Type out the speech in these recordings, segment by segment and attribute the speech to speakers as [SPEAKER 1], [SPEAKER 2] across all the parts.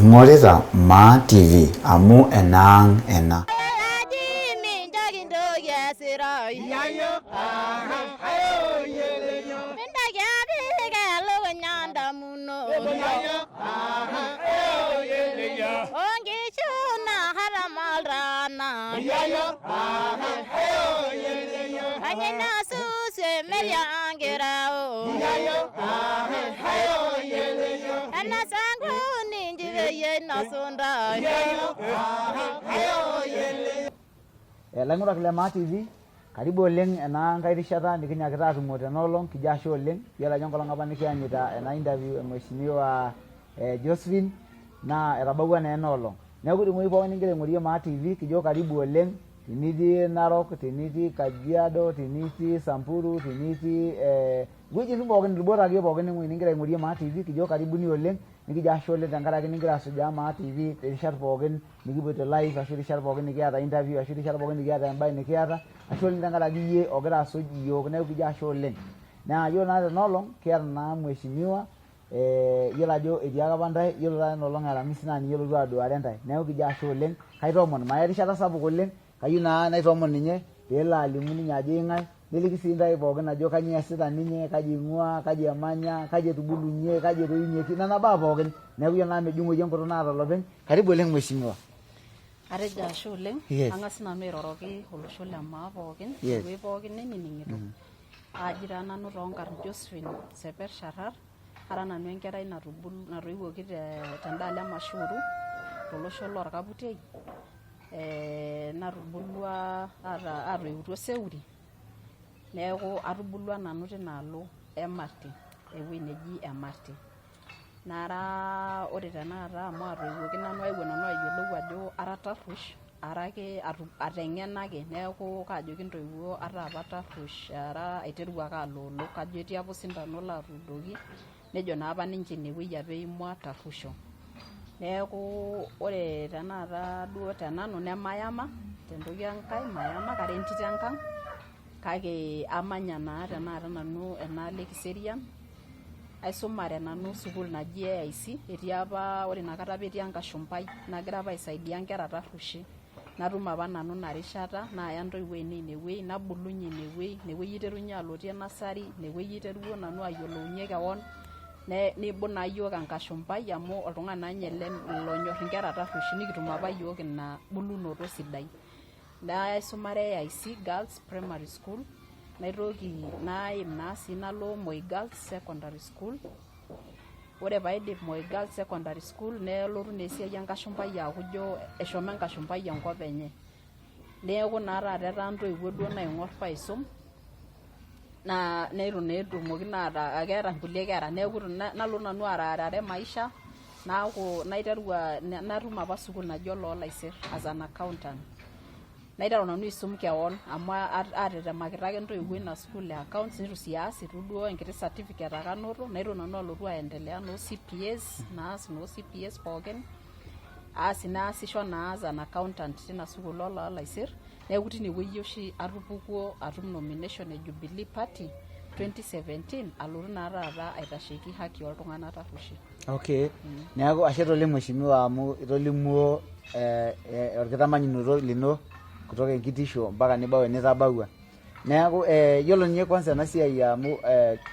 [SPEAKER 1] Ing'orita Maa TV amu enaang' ena.
[SPEAKER 2] Laing'urak le Maa TV, karibu oleng ena nkae rishata nikinyakita atumo tena olong, kijo ashe oleng, iyiolo ajo enkolong apa nikianyita ena interview e Mheshimiwa Josephine naa etabawua naa ena olong. Neeku tewueji pookin nigira aing'orie Maa TV kijo karibu oleng tenitii Narok, tenitii Kajiado, tenitii Samburu, tenitii wuejitin pookin ilubot akeyie pookin ewueji nigira aing'orie Maa TV kijo karibuni oleng nikijo ashe oleng tenkaraki nigira asujaa Maa TV irishat pookin nikipoito live ashu irishat pookin nikiata interview ashu irishat pookin nikiata embae nikiata, ashe oleng tenkaraki iyie ogira asuj iyiook neeku kijo ashe oleng. Naa iyiolo naa tena olong kiata naa mheshimiwa Iyiolo ajo etiaka apa ntae, iyiolo taata ena olong e aramisi naa ninye olotu aduare ntae. Neeku kijo ashe oleng, kaitoomon, maya erishata sapuk oleng, kayieu naa naitoomon ninye pee elo alimu ninye ajo ing'ae, neliki sii ntae pookin ajo kainyoo eesita ninye, kaji eing'uaa, kaji emanya, kaji etubulunye, kaji etoiunyieki, nena baa pookin. Neeku iyiolo naa mejung'oyu enkutuk naata olopeny. Karibu oleng mheshimiwa.
[SPEAKER 3] Atejo ashe oleng, ang'as nanu airoroki olosho le maa pookin, tewueji pookin nainining'ito. Aaji taa nanu toonkarn Josephine Seper Sharrar, ara nanu enkerai natoiwuoki tendaalo e Mashuuru tolosho lorkaputiei, natubulua atoiutuo Seuri, neeku atubulua nanu tinaalo e Marti, ewueji neji Emarti. Nara ore tenakata amu atoiwuoki nanu aewuo nanu ayiolou ajo ara tarruesh ara ake ateng'ena ake neeku kaajoki intoiwuo ataa apa tarruesh ara aiteru ake aloolo kajo etii apa osindano latuudoki nejo naa apa ninche inewueji apa eimua tarruisho. Neeku ore tenakata duo tenanu nemayama tentoki Enkai mayama kara entito enkang' kake amanya naa tenakata nanu enaalo e Kiserian. Aisumare nanu sukuul naji AIC etii apa ore inakata apa etii enkashumpai nagira apa aisaidia inkera tarrueshi natum apa nanu ina rishata naaya intoiwuo ainei inewueji nabulunyie inewueji, inewueji aiterunye alotie nursery inewueji aiterua nanu ayiolounye kewon neibung naa iyiook enkashumpai amu oltung'ani naa ninye ele lonyorr inkera tarrueshi nikitum apa iyiook ina bulunoto sidai. Naisumare AIC Girls Primary School naitoki naim naa sii nalo Moi Girls Secondary School. Ore paidip Moi Girls Secondary School nelotu naa esiai enkashumpai aaku ijo eshomo enkashumpai enkop enye. Neeku naa taata etaa intoiwuo duo naing'or paisum naa neitu naa etumoki naa ataa keeta nkulie kera neeku nalo nanu ararare maisha naaku naiteru natum apa sukuul naji Oloolaisir as an accountant. Naiteru nanu aisum kewon amu aatetemakita ake intoiwuo ina sukuul e accounts nitu sii aas itu duo enkiti certificate ake anoto naitoki nanu alotu aendelea noo CPAs naas noo CPAs pookin asi naasisho naa as an accountant tina sukuul Oloolaisir. Neeku tine wueji oshi atupukuo atum nomination e Jubilee Party 2017 alotu naa taata aitasheki haki oltung'anak tarrueshi.
[SPEAKER 2] Okay. Neeku ashe taa oleng mheshimiwa amu itolimuo orkitamanyunoto lino kutoka enkitisho mpaka nibau enitabawua. Neeku yiolo ninye kwanza ena siai amu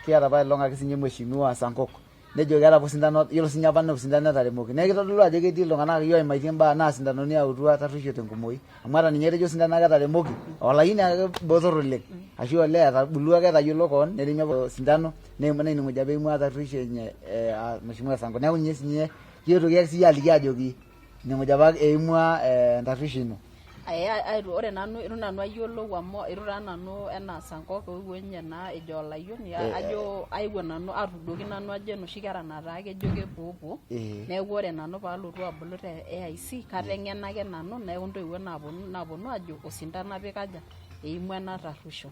[SPEAKER 2] kiata apa elong ake sinye mheshimiwa Sankok nejo keeta apa osindano yiolo sinye apa naa osindano etaremoki. Neeku kitodolu ajo ketii iltung'anak akeyie oimaitie imbaa naa isindanoni eyautua tarrueisho tenkumoi. Amu ata ninye etejo osindano ake etaremoki olayioni ake botor oleng ashu olee etubulua ake etayiolo koon neremi apa osindano naa ine wueji apa eing'ua tarrueisho enye mheshimiwa Sankok. Neeku ninye sinye kiitoki ake siiyie aliki ajoki ine wueji apa eimua entarrueisho ino.
[SPEAKER 3] Ore nanu itu nanu ayiolou amu itu taa nanu enaa Sankok eewuo ninye naa ejo olayioni ajo aewuo nanu atuudoki nanu ajo enoshi kera nataa kejo kepuopuo neeku ore nanu paalotu abulu te AIC kateng'ena ake nanu neeku intoiwuo naaponu ajo osindano apa ikaja eimua ena tarruisho.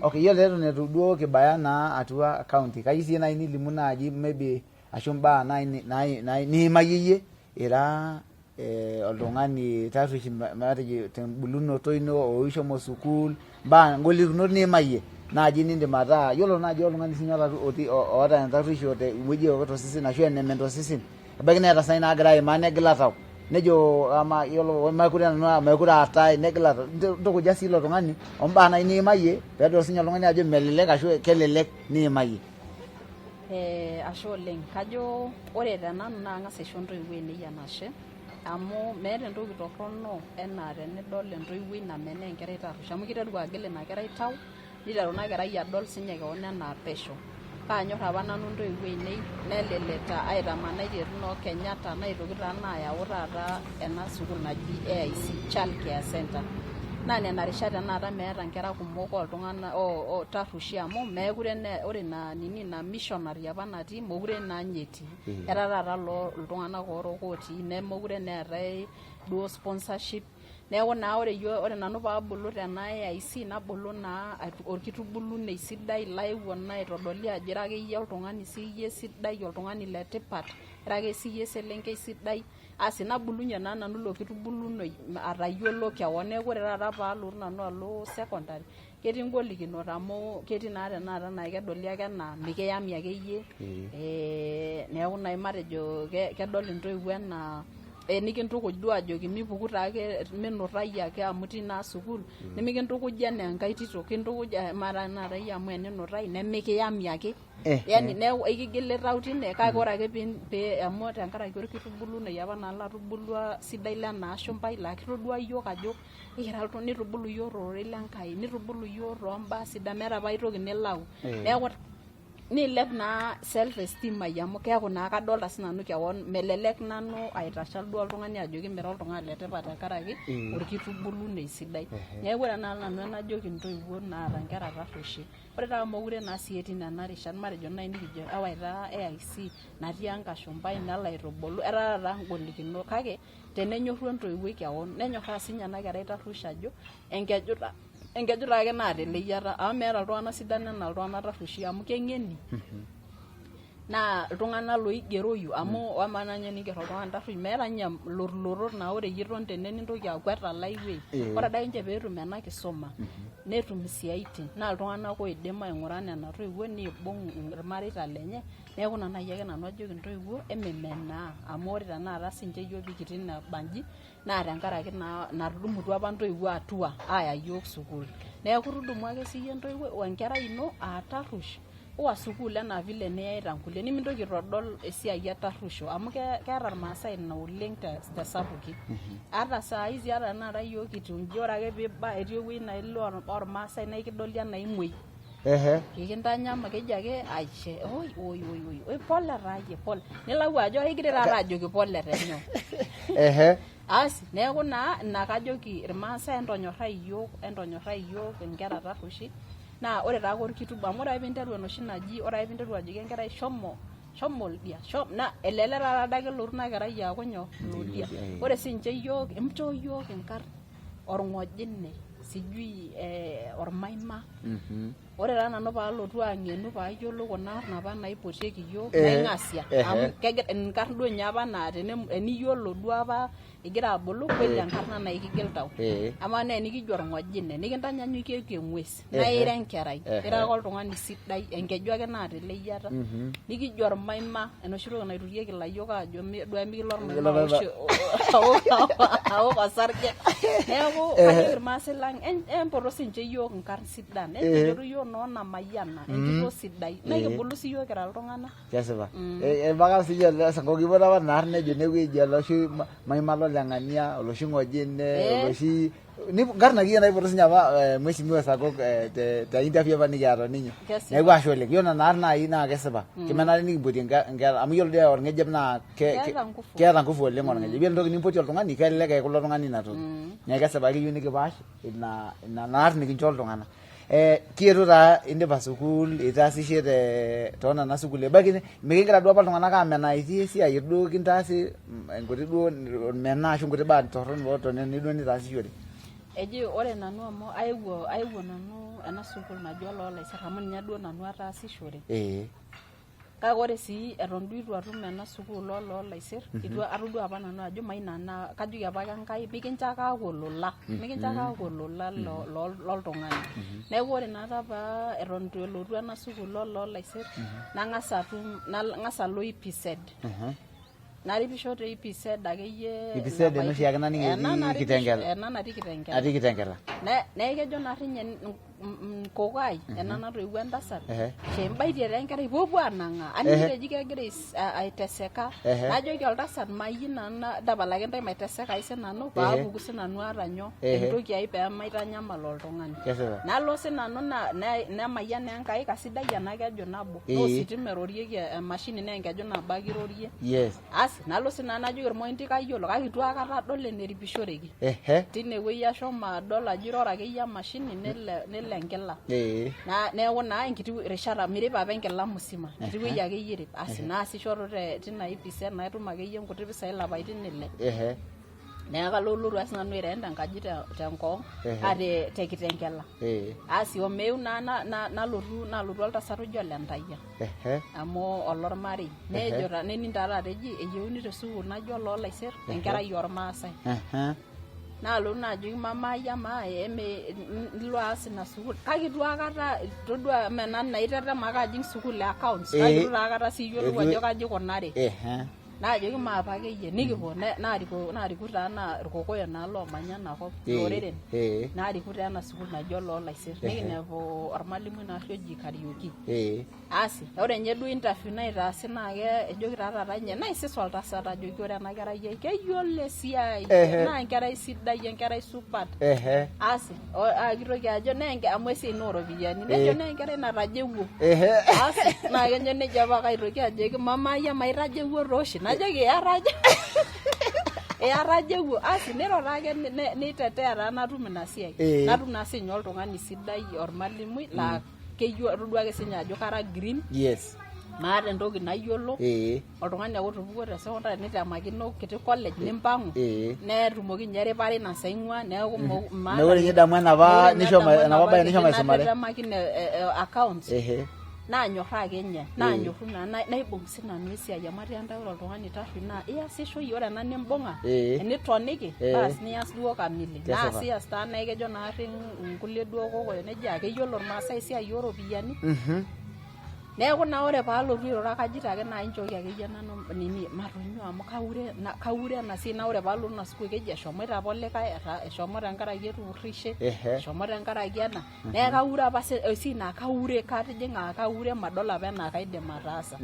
[SPEAKER 2] Okay, yiolo eton eitu duo kibaya naa atua county kayieu siyie naaji nilimu naaji maybe ashu imbaa naaji niimayie iyie ira oltung'ani tarruesh matejo tembulunoto ino oo ishomo sukuul imbaa ingolikinot niimayie naaji nindim ataa yiolo naaji oltung'ani sinye oota entarrueisho tewueji tosesen ashu enemen tosesen. Ebaiki neeta saai naagira aimaa negila tau. Nejo ama yiolo mekure nanu mekure aatae negila tau. Ntukuja sii ilo tung'ani ombaa nai niimayie peedol sinye oltung'ani ajo melelek ashu kelelek niimayie.
[SPEAKER 3] Eh, ashe oleng. Kajo ore tenanu naa kang'as aisho intoiwuo ainei enashe amu meeta entoki torrono enaa tenidol entoiwuoi namenaa enkerai tarruesh amu kiteru agil ina kerai tau niteru ina kerai adol sinye kewon enaa pesho. Kaanyor apa nanu intoiwuo ainei neleleta aitamanaitie noo Kenyatta naitoki taa naayau taata ena sukuul naji AIC Child Care Center. Naa nena rishat tenakata meeta inkera kumok oltung'anak tarrueshi amu meekure naa ore ina nini ina missionary apa natii mekure naa ninye etii. Etaa taata loo iltung'anak orook otii nemekure naa eetae duo sponsorship neeku naa ore iyiok ore nanu paabulu tena AIC nabulu naa orkitubulunei sidai laewuo naa aitodoli ajo ira akeyie oltung'ani siiyie sidai oltung'ani letipat ira ake siiyie eselenkei sidai asi nabulunye naa nanu ilo kitubulunoi atayiolo kewon neeku ore taata paalotu nanu alo secondary ketii ingolikinot amu ketii naa tenakata naa kedoli ake enaa mikiyami akeyie eh, neeku nai matejo kedol intoiwuo enaa enikintukuj duo ajoki mipuku taake minutai ake amu itii naa sukuul nimikintukuji enaa enkae tito kintukuj mara tenakata iyie amu eninutai nemikiyami ake yani neeku ekigili tau tine kake ore ake pee amu tenkaraki orkitubulunoi apa naa latubulua sidai lena ashumpai laa kitodua yiok ajo ekira nitubulu iyiok tororei le Nkai nitubulu iyiok tombaa sidan meeta apa aitoki nilau neeku niilep naa self esteem ai amu keeku naa kadolta sinanu kewon melelek nanu aitashal duo oltung'ani ajoki mira oltung'ani letipat tenkaraki orkitubulunei sidai neeku ore tenakata nanu enajoki intoiwuo naata inkera tarrueshi ore taata mokure naa sii etii nena rishat matejo naaji nikijo ewaita AIC natii enkashumbai nelo aitubulu etaa taata ingolikinot kake tenenyorru entoiwuoi kewon nenyorraa sinye ena kerai tarruesh ajo enkeju enkeju taa ake naata eleyiata amu meeta iltung'anak sidan enaa iltung'anak tarrueshi amu keng'eni naa iltung'anak loigeroyu amu amaa naa ninye eningerr oltung'ani tarruesh meeta ninye ilotilotot naa ore iyie iton tene nintoki akwet alo ai wueji ore adake ninche peetum ena kisuma netum isiaitin naa iltung'anak oidim aing'ura nena toiwuo niibung irmareita lenye neeku ina naaji ake nanu ajoki intoiwuo emimenaa amu ore tenakata sinche iyiok pikitii enebanji naa tenkaraki naa natudumutua apa intoiwuo atua aaya yiok sukuul neeku tudumu ake siiyie entoiwuoi wenkerai ino aa tarruesh uwa sukuul enaa vile niyaita nkulie nimintoki aitodol esiai e tarruisho amu keeta irmaasai ina oleng tesapuki ata saa hizi ata tenakata yiok kitiu inji ore ake piiba etii ewueji naa ilo ormaasai naa ekidoli enaa imuoi
[SPEAKER 2] Ehe.
[SPEAKER 3] Ikintanyama keji ake aishe oi oi oi oi oi pole taa iyie pole nilau ajo ekigira taata ajoki pole tenyoo.
[SPEAKER 2] Ehe.
[SPEAKER 3] Asi neeku naa ina kajoki irmaasai entonyorrai iyiook entonyorrai iyiook inkera tarrueshi naa ore taake orkitubo amu ore ake piinteru enoshi naji ore ake piinteru ajoki enkerai shomo shomo oldia naa elelek taata adake elotu ina kerai aaku nyoo ilo dia. Ore siinche iyiook inchoo iyiook inkarn orng'ojine sijui eh, ormaima ore taa nanu paalotu ang'enu paayiolou kuna arn apa naipotieki iyiok naing'asia amu kegira inkarn duo ninye apa naa teniyiolo duo apa igira abulu kweli enkarna naa ikigil tau amaa naa enikijo orng'ojine nikintanyanyukieki eng'ues naa ira enkerai ira ake oltung'ani sidai enkeju ake naata eleyiata nikijo ormaima enoshi toki naiturieki ilayiok aajo duo emikilo ormaima aok osarge neeku kajoki irmaasai lang empoto sinche iyiook inkarn sidan enchoru iyiook noo Namayiana entito sidai nekibulu sii iyiook kira iltung'anak.
[SPEAKER 2] Kesipa. Ebaka siyie ele sankok kipoto apa nena arn nejo inewueji oloshi maima loleng'ania oloshi ng'ojine oloshi nkarn akeyie naipoto sinye apa mheshimiwa Sakok te interview apa nikiata oninye. Neeku ashe oleng. Yiolo nena arn naaji naa kesipa. Kemenare nikimpotie inkera amu yiolo dii orng'ejep naa keeta nguvu oleng orng'ejep. Yiolo entoki nimpotie oltung'ani kelelek eeku ilo tung'ani ina toki. Neeku kesipa keyieu nikipaash ina nena arn nikincho iltung'anak. Kietuo taa indipa sukuul itaasishe te toonena sukuul ebaiki mikigira duo apa iltung'anak amenaa itii esiai eitu duo kintaasi nkuti duo ormenaa ashu nkuti baa torronok tonena duo nitaasishore.
[SPEAKER 3] Eji ore nanu amu aewuo aewuo nanu ena sukuul naji Oloolaiser amu ninye duo nanu ataasishore. Kake ore sii eton duo eitu atum ena sukuul oloolaiser eitu atodua apa nanu ajo mayieu nanu naa kajoki apake Enkai mikincho ake aaku olola mikincho ake aaku olola loltung'ani. Neeku ore naa apa eton eitu elotu ena sukuul oloolaiser nang'as atum nang'as alo EPZ. Naripisho te EPZ akeyie.
[SPEAKER 2] EPZ ena oshiake naning etii Kitengela.
[SPEAKER 3] Ena natii Kitengela.
[SPEAKER 2] Natii Kitengela.
[SPEAKER 3] Neeku kejo naarri ninye nkoko ai ena natoiwuo entasat shembaitie taa enkerai puopuo anang'aa aning'ito eji kegira aiteseka najoki oltasat mayieu nanu tapalaki intae maitesekayu sinanu paapuku sinanu aata nyoo entoki ai peemaitanyamal oltung'ani nalo sinanu nemayian naa Enkai kasidai ena keju nabo naa ositima erorieki emashini naa enkeju nabo ake irorie Asi nalo sinanu najoki ormointi kayiolo kake itu aikata adol eneripishoreki. Tine wueji ashomo adol ajo iroro akeyie emashini nelo nelo enkila. Neeku naa enkiti rishata mirip apa enkila musima enkiti wueji akeyie irip. Asi naasisho tina EPZ natum akeyie nkuti pisai ilapaitin ile. Neeku kalo ake sinanu airent enkaji te Ngong ah te Kitengela. Asi omeu naa nalotu nalotu oltasat oji Ole Ntayia. Amu olormarei. Nejo nening taa taata eji eyieuni te sukuul naji oloo Laiser enkerai ormaasai. Naalotu naa ajoki mama ai amaa eme ilo aas ina sukuul kake itu aikata todua amaa ena naa itetema ake ajing sukuul e accounts kake itu taa aikata sii iyiolou ajo kaji ikunari. Naajoki maape akeyie nikipuo naariku naariku taa naa irkokoyo naa loomanya ena kop loreren naariku taa ena sukuul naji oloo Laiser nikinepu ormalimui naarri oji Kariuki. Asi ore ninye duo interview naitaasi naa ejoki taa taata ninye naisis oltasat ajoki ore ena kerai ai keyiolo esiai naa enkerai sidai enkerai supat. Asi kitoki ajo naa amu esiai naa oropiyiani nejo naa enkerai natajewuo. Asi naa kenyo nejo apa kaitoki ajoki mama ai amaa itajewuo taa oshi najoki atajewuo. Asi niro taake neitetea taa natum ina siai natum naa siinye oltung'ani sidai ormalimui laa keyiolo etodua ake sinye ajo kara green. Maata entoki nayiolo. Oltung'ani ake otupukuo te secondary nitemakino kiti college nimpang'u netumoki ninye eripare ina saa ing'ua neeku maata
[SPEAKER 2] Meekure ninye idamu enapa nishomo enapa bae nishomo aisumare.
[SPEAKER 3] Natemakino accounts. Naanyorraa ake ninye naanyorru naa naibung sinanu esiai amu atii enda ore oltung'ani tarruesh naa iyasisho iyie ore ena nimbung'a enitoniki bas nias duo kamili. Naasias taa naa kejo naarri nkulie duo kokoyo nejia keyiolo irmaasai esiai ooropiyiani. Neeku naa ore paalotu airura kajito ake naa inchooki akeyie nanu nini matonyuaa amu kaure kaure ena siai naa ore paalotu ina sukuul keji eshomoito apa olikae eshomo tenkaraki etupurrishe eshomo tenkaraki ena neeku kaure apa esiai naa kaure katijing'a aa kaure madol apa enaa kaidim ataasa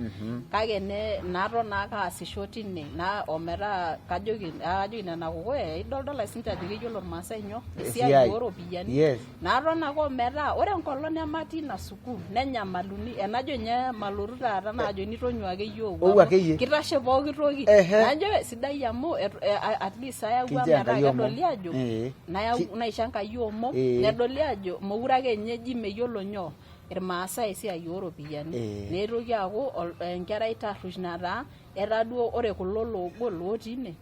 [SPEAKER 3] kake ne naton naake aasisho tine naa ometaa kajoki kajoki nena kokoyo idoldol ake sininche ajo keyiolo irmaasai nyoo esiai ooropiyiani naton ake ometaa ore enkolong nematii ina sukuul nenyamaluni enajo ninye malotu taata naajokini tonyua akeyie ou
[SPEAKER 2] Ou akeyie.
[SPEAKER 3] kitashe pooki toki najo sidai amu at least ayawua
[SPEAKER 2] Kinchoo
[SPEAKER 3] metaa
[SPEAKER 2] Enkai omon.
[SPEAKER 3] kedoli ajo nayau naisho Enkai omon nedoli ajo mokure ake ninye eji meyiolo nyoo irmaasai esiai ooropiyiani neitoki aaku enkerai tarruesh nataa etaa duo ore kulo loogol otii ine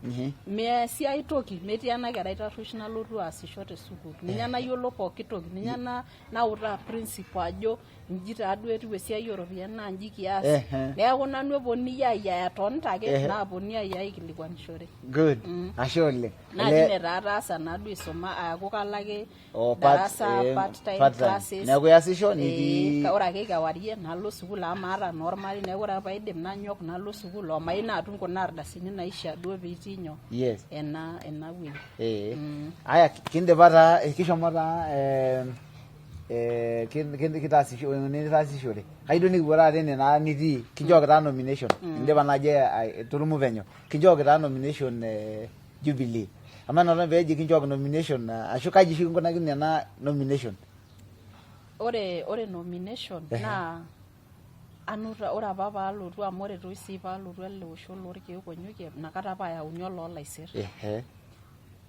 [SPEAKER 3] meesi ai toki metii ena kerai tarruesh nalotu aasisho te sukuul ninye nayiolo pooki toki ninye nautaa principal ajo inji taa duo etiu esiai ooropiyiani naa inji kias neeku nanu eponunui ayiaya atonita ake naaponunui ayiaya aikilikuanishore.
[SPEAKER 2] Good. Ashe oleng.
[SPEAKER 3] Naa tine taa ataasa naa duo aisuma aaku kalo ake darasa part time classes.
[SPEAKER 2] Neeku iasisho nitii.
[SPEAKER 3] Ore ake kewarie nalo sukuul amu maata naa ormarei neeku ore ake paidip nanyok nalo sukuul omayieu naa atum kuna ardasini naishaa duo piitii nyoo ena ena wueji.
[SPEAKER 2] Aya kindipa taa kishomo taa kitaasishore kayieu duo nikipuo taata ene naa nitii kinchooki taa nomination indipa naaji aiturumu penyo kinchooki taa nomination Jubilee amaa ena olong peeji kinchooki nomination ashu kaji oshi kinkunakini ena nomination
[SPEAKER 3] Ore ore nomination naa anoto ore apa paalotu amu ore toi sii paalotu ele osho lorkeek onyokie inakata apa ayauni oloo Laiser.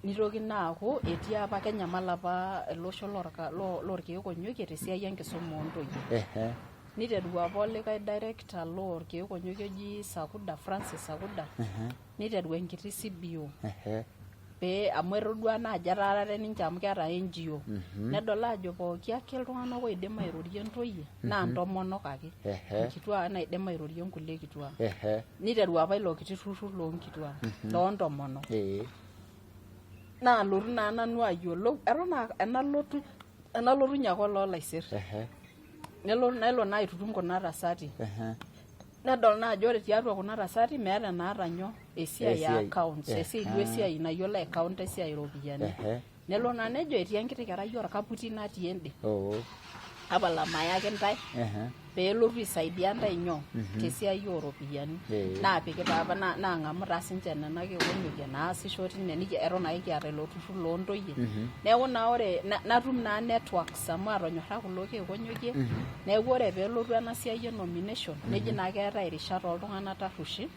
[SPEAKER 3] Nitoki naa aaku etii apa kenyamal apa ele osho lorkeek onyokie tesiai enkisuma oontoyie. Niteru apa olikae director lorkeek onyokie oji Sakuda, Francis Sakuda, niteru enkiti CBO pee amu etodua naa ajo etaarate ninche amu keeta NGO. Nedol aajo pooki ake iltung'anak oidim airorie intoyie naa intomonok ake. Inkituak naidim airorie inkulie kituak. Niteru apa ilo kiti turrur loonkituak, loontomonok. Naalotu naa nanu ayiolou eton aa enalotu enalotunye ake oloo Laiser. Nelo nelo naa aitutum kuna tasati. Nedol naa ajo ore tiatua kuna tasati meeta enaata nyoo esiai e
[SPEAKER 2] Esiai.
[SPEAKER 3] accounts, esiai duo esiai nayiolo aicounta esiai ooropiyiani. Nelo naa nejo etii enkiti kerai orkaputi natii ende. Tapala mayaki intae peelotu aisaidia intae nyoo tesiai ooropiyiani. Naapiki taa apa naang'amu taa sinche nena kekonyokie naasisho tine eton ake kiata ilo turrur loontoyie. Neeku naa ore natum naa networks amu atonyorra kulo kekonyokie. Neeku ore peelotu ena siai e nomination neji naa keetae irishat ooltung'anak tarrueshi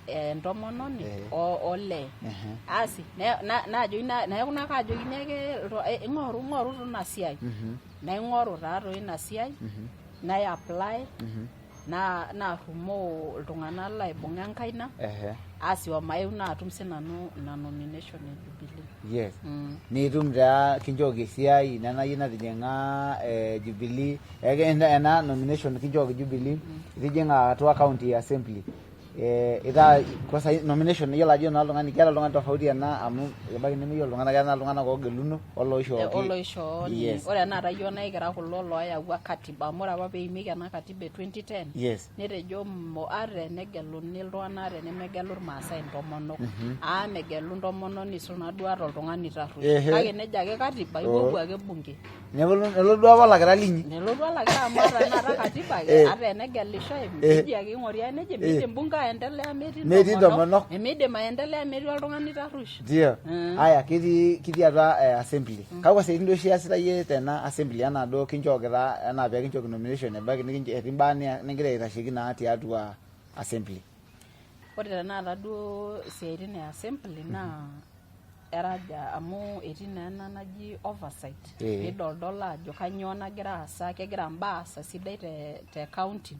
[SPEAKER 3] entomononi olee. Asi naajoki neeku naa kaajokini ake ing'oru ing'oru tina siai. Naing'oru taa toi ina siai nai apply narrumoo iltung'anak laibung'a enkaina asi omaeu naa atum sinanu ina nomination e Jubilee.
[SPEAKER 2] Yes. Nitum taa kinchooki esiai ina nayieu natijing'a Jubilee ena nomination kinchooki Jubilee itijing'a atua county assembly. Itaa kwanza nomination iyiolo ajo naa oltung'ani keeta oltung'ani tofauti ena amu ebaiki nemeyiolo iltung'anak keeta iltung'anak oogeluno oloishooki.
[SPEAKER 3] Oloishoo. Ore tenakata iyiok naa ekira kulo looyawua katiba amu ore apa peimieki ena katiba e 2010 netejo ata enegeluni iltung'anak ata enemegelu irmaasai intomonok amu megelu intomonok neisul naa duo ata oltung'ani tarruesh kake nejo ake katiba ipuopuo ake bunge.
[SPEAKER 2] Nelotu apa olakira linyi.
[SPEAKER 3] Nelotu olakira amu ata tenakata katiba ata enegelishoi keji ake ing'ori ake neji miidim bunge aendelea metii
[SPEAKER 2] intomonok.
[SPEAKER 3] Nemiidim aendelea metii oltung'ani tarruesh.
[SPEAKER 2] Ndio. Aya kitii atua assembly. Kakwa siaitin duo oshi iyasita iyie tena assembly anaa duo kinchooki taa anaa pee kinchooki nomination ebaiki etii imbaa nigira aitasheki naa tiatua assembly.
[SPEAKER 3] Ore tenakata duo isiaitin e assembly naa eraja amu etii naa ena naji oversight pidoldol ajo kanyoo nagira aasa, kegira imbaa aasa esidai te county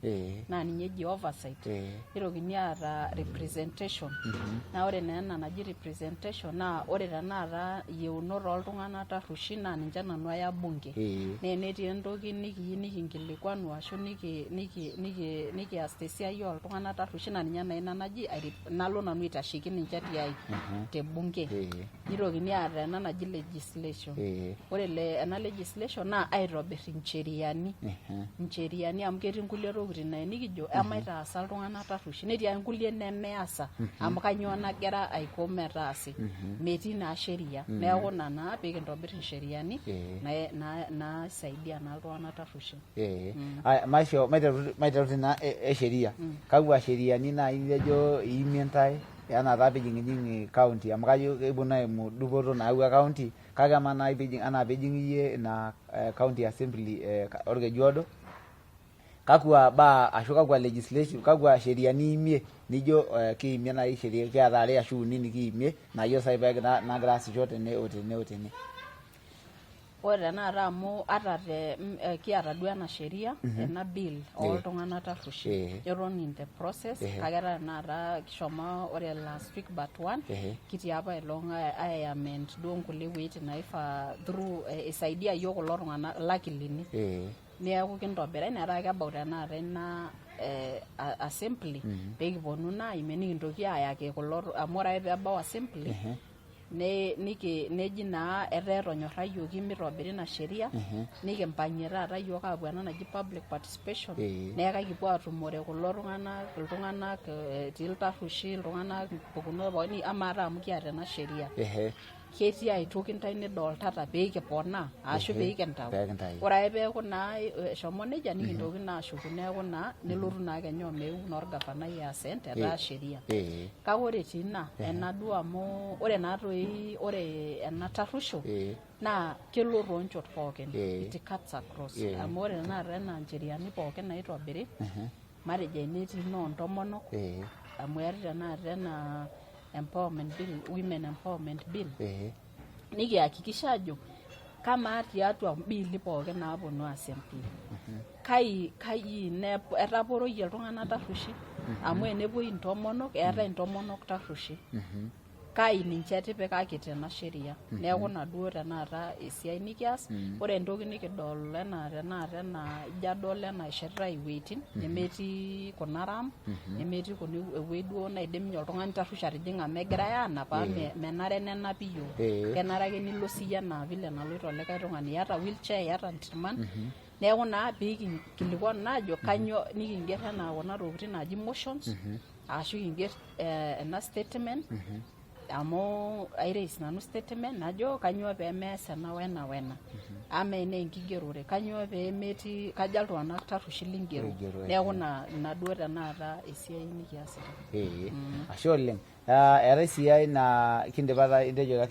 [SPEAKER 3] naa ninye eji oversight. Nitokini aata representation naa ore naa ena naji representation naa ore tenakata iyieunot ooltung'anak tarrueshi naa ninche nanu aya bunge. Naa enetii entoki nikiyieu nikinkilikuanu ashu nikias tesiai ooltung'anak tarrueshi naa ninye naa ina naji nalo nanu aitasheki ninche tiai te bunge. Nitokini aata ena naji legislation. Ore ena legislation naa aitobir incheriani. Incheriani amu ketii nkulie tokitin naa enikijo emaitaasa iltung'anak tarrueshi netii ake nkulie nemeasa amu kainyoo nagira aiko metaasi. Metii naa sheria. Neeku ina naa pee kintobir incheriani naisaidia naa iltung'anak tarrueshi.
[SPEAKER 2] Aya maisho maiteru tina e sheria. Kakwa sheriani naai nitejo iimie intae anaa taa piijing'ijing'i county amu kajo keponu aimu dupoto nayawua county kake amaa naai piijing anaa piijing iyie ina county assembly orkejuodo kakwa baa ashu kakwa legislation kakwa sheriani iimie nijo kiimie naai sheria kiata are ashu uni nikiimie naa iyiolo saai nagira aasisho tene o tene o tene.
[SPEAKER 3] Ore tenakata amu ata te kiata duo ena sheria ena bill ooltung'anak tarrueshi eton in the process kake etaa tenakata kishomo ore last week but one kitii apa aelong ai amend duo nkulie wueitin naifaa through isaidia iyiok kulo tung'anak ilakilini neeku kintobira metaa kebau tenakata ina assembly pee kiponu naa aimie nikintoki ayaki kulo amu ore ake peebau assembly neji naa etaa etonyorrayioki mitobiri ina sheria nikimpang'ie taata iyiook aapuo ena naji public participation neeku ekipuo aatumore kulo tung'anak iltung'anak etii iltarrueshi iltung'anak mpukunot pookin amaa taa amu kiata ena sheria ketii ae toki intae nidoltata pee kiponaa ashu pee kintau. Ore ake peeku naa eshomo nejia nikintoki naa ashuku neeku naa nelotu naa kenya omeu naa orgavanai assent etaa sheria. Kake ore etii ina ena duo amu ore naa toi ore ena tarruisho naa kelo toonchot pookin it cuts across amu ore tenakata ena ncheriani pookin naitobiri matejo enetii inoo ntomonok amu eetae tenakata ena empowerment bill women empowerment bill nikiakikisha ajo kamaa tiatua mbiili pookin naaponu assembly kai kai etaporoyie iltung'anak tarrueshi amu enepuoi intomonok eetae intomonok tarrueshi kai ninche etipikaki tena sheria neeku ina duo tenakata esiai nikias. Ore entoki nikidol enaa tenakata enaa ijo adol enaa eshetitai iwueitin nemetii kuna ram nemetii kuna ewueji duo naidim oltung'ani tarruesh atijing'a megirae aanap amu menare nenapi iyiok. Kenare ake nilo siyie enaa vile naloito likae tung'ani, iyata wheelchair iyata intirman. Neeku naa piikinkilikuanu naa ajo kanyoo nikinger enaa kuna tokitin naaji motions ashu kinger ena statement amu airaise nanu statement najo kanyoo pemeesa ena wena wena. Amaa enaa enkigerore kanyoo pemetii kaja iltung'anak tarrueshi lingero.
[SPEAKER 2] Oigero,
[SPEAKER 3] Neeku ina duo tenakata esiai nikiasita.
[SPEAKER 2] Ee, ashe oleng. Eetae sii ai naa kindipa taa itejo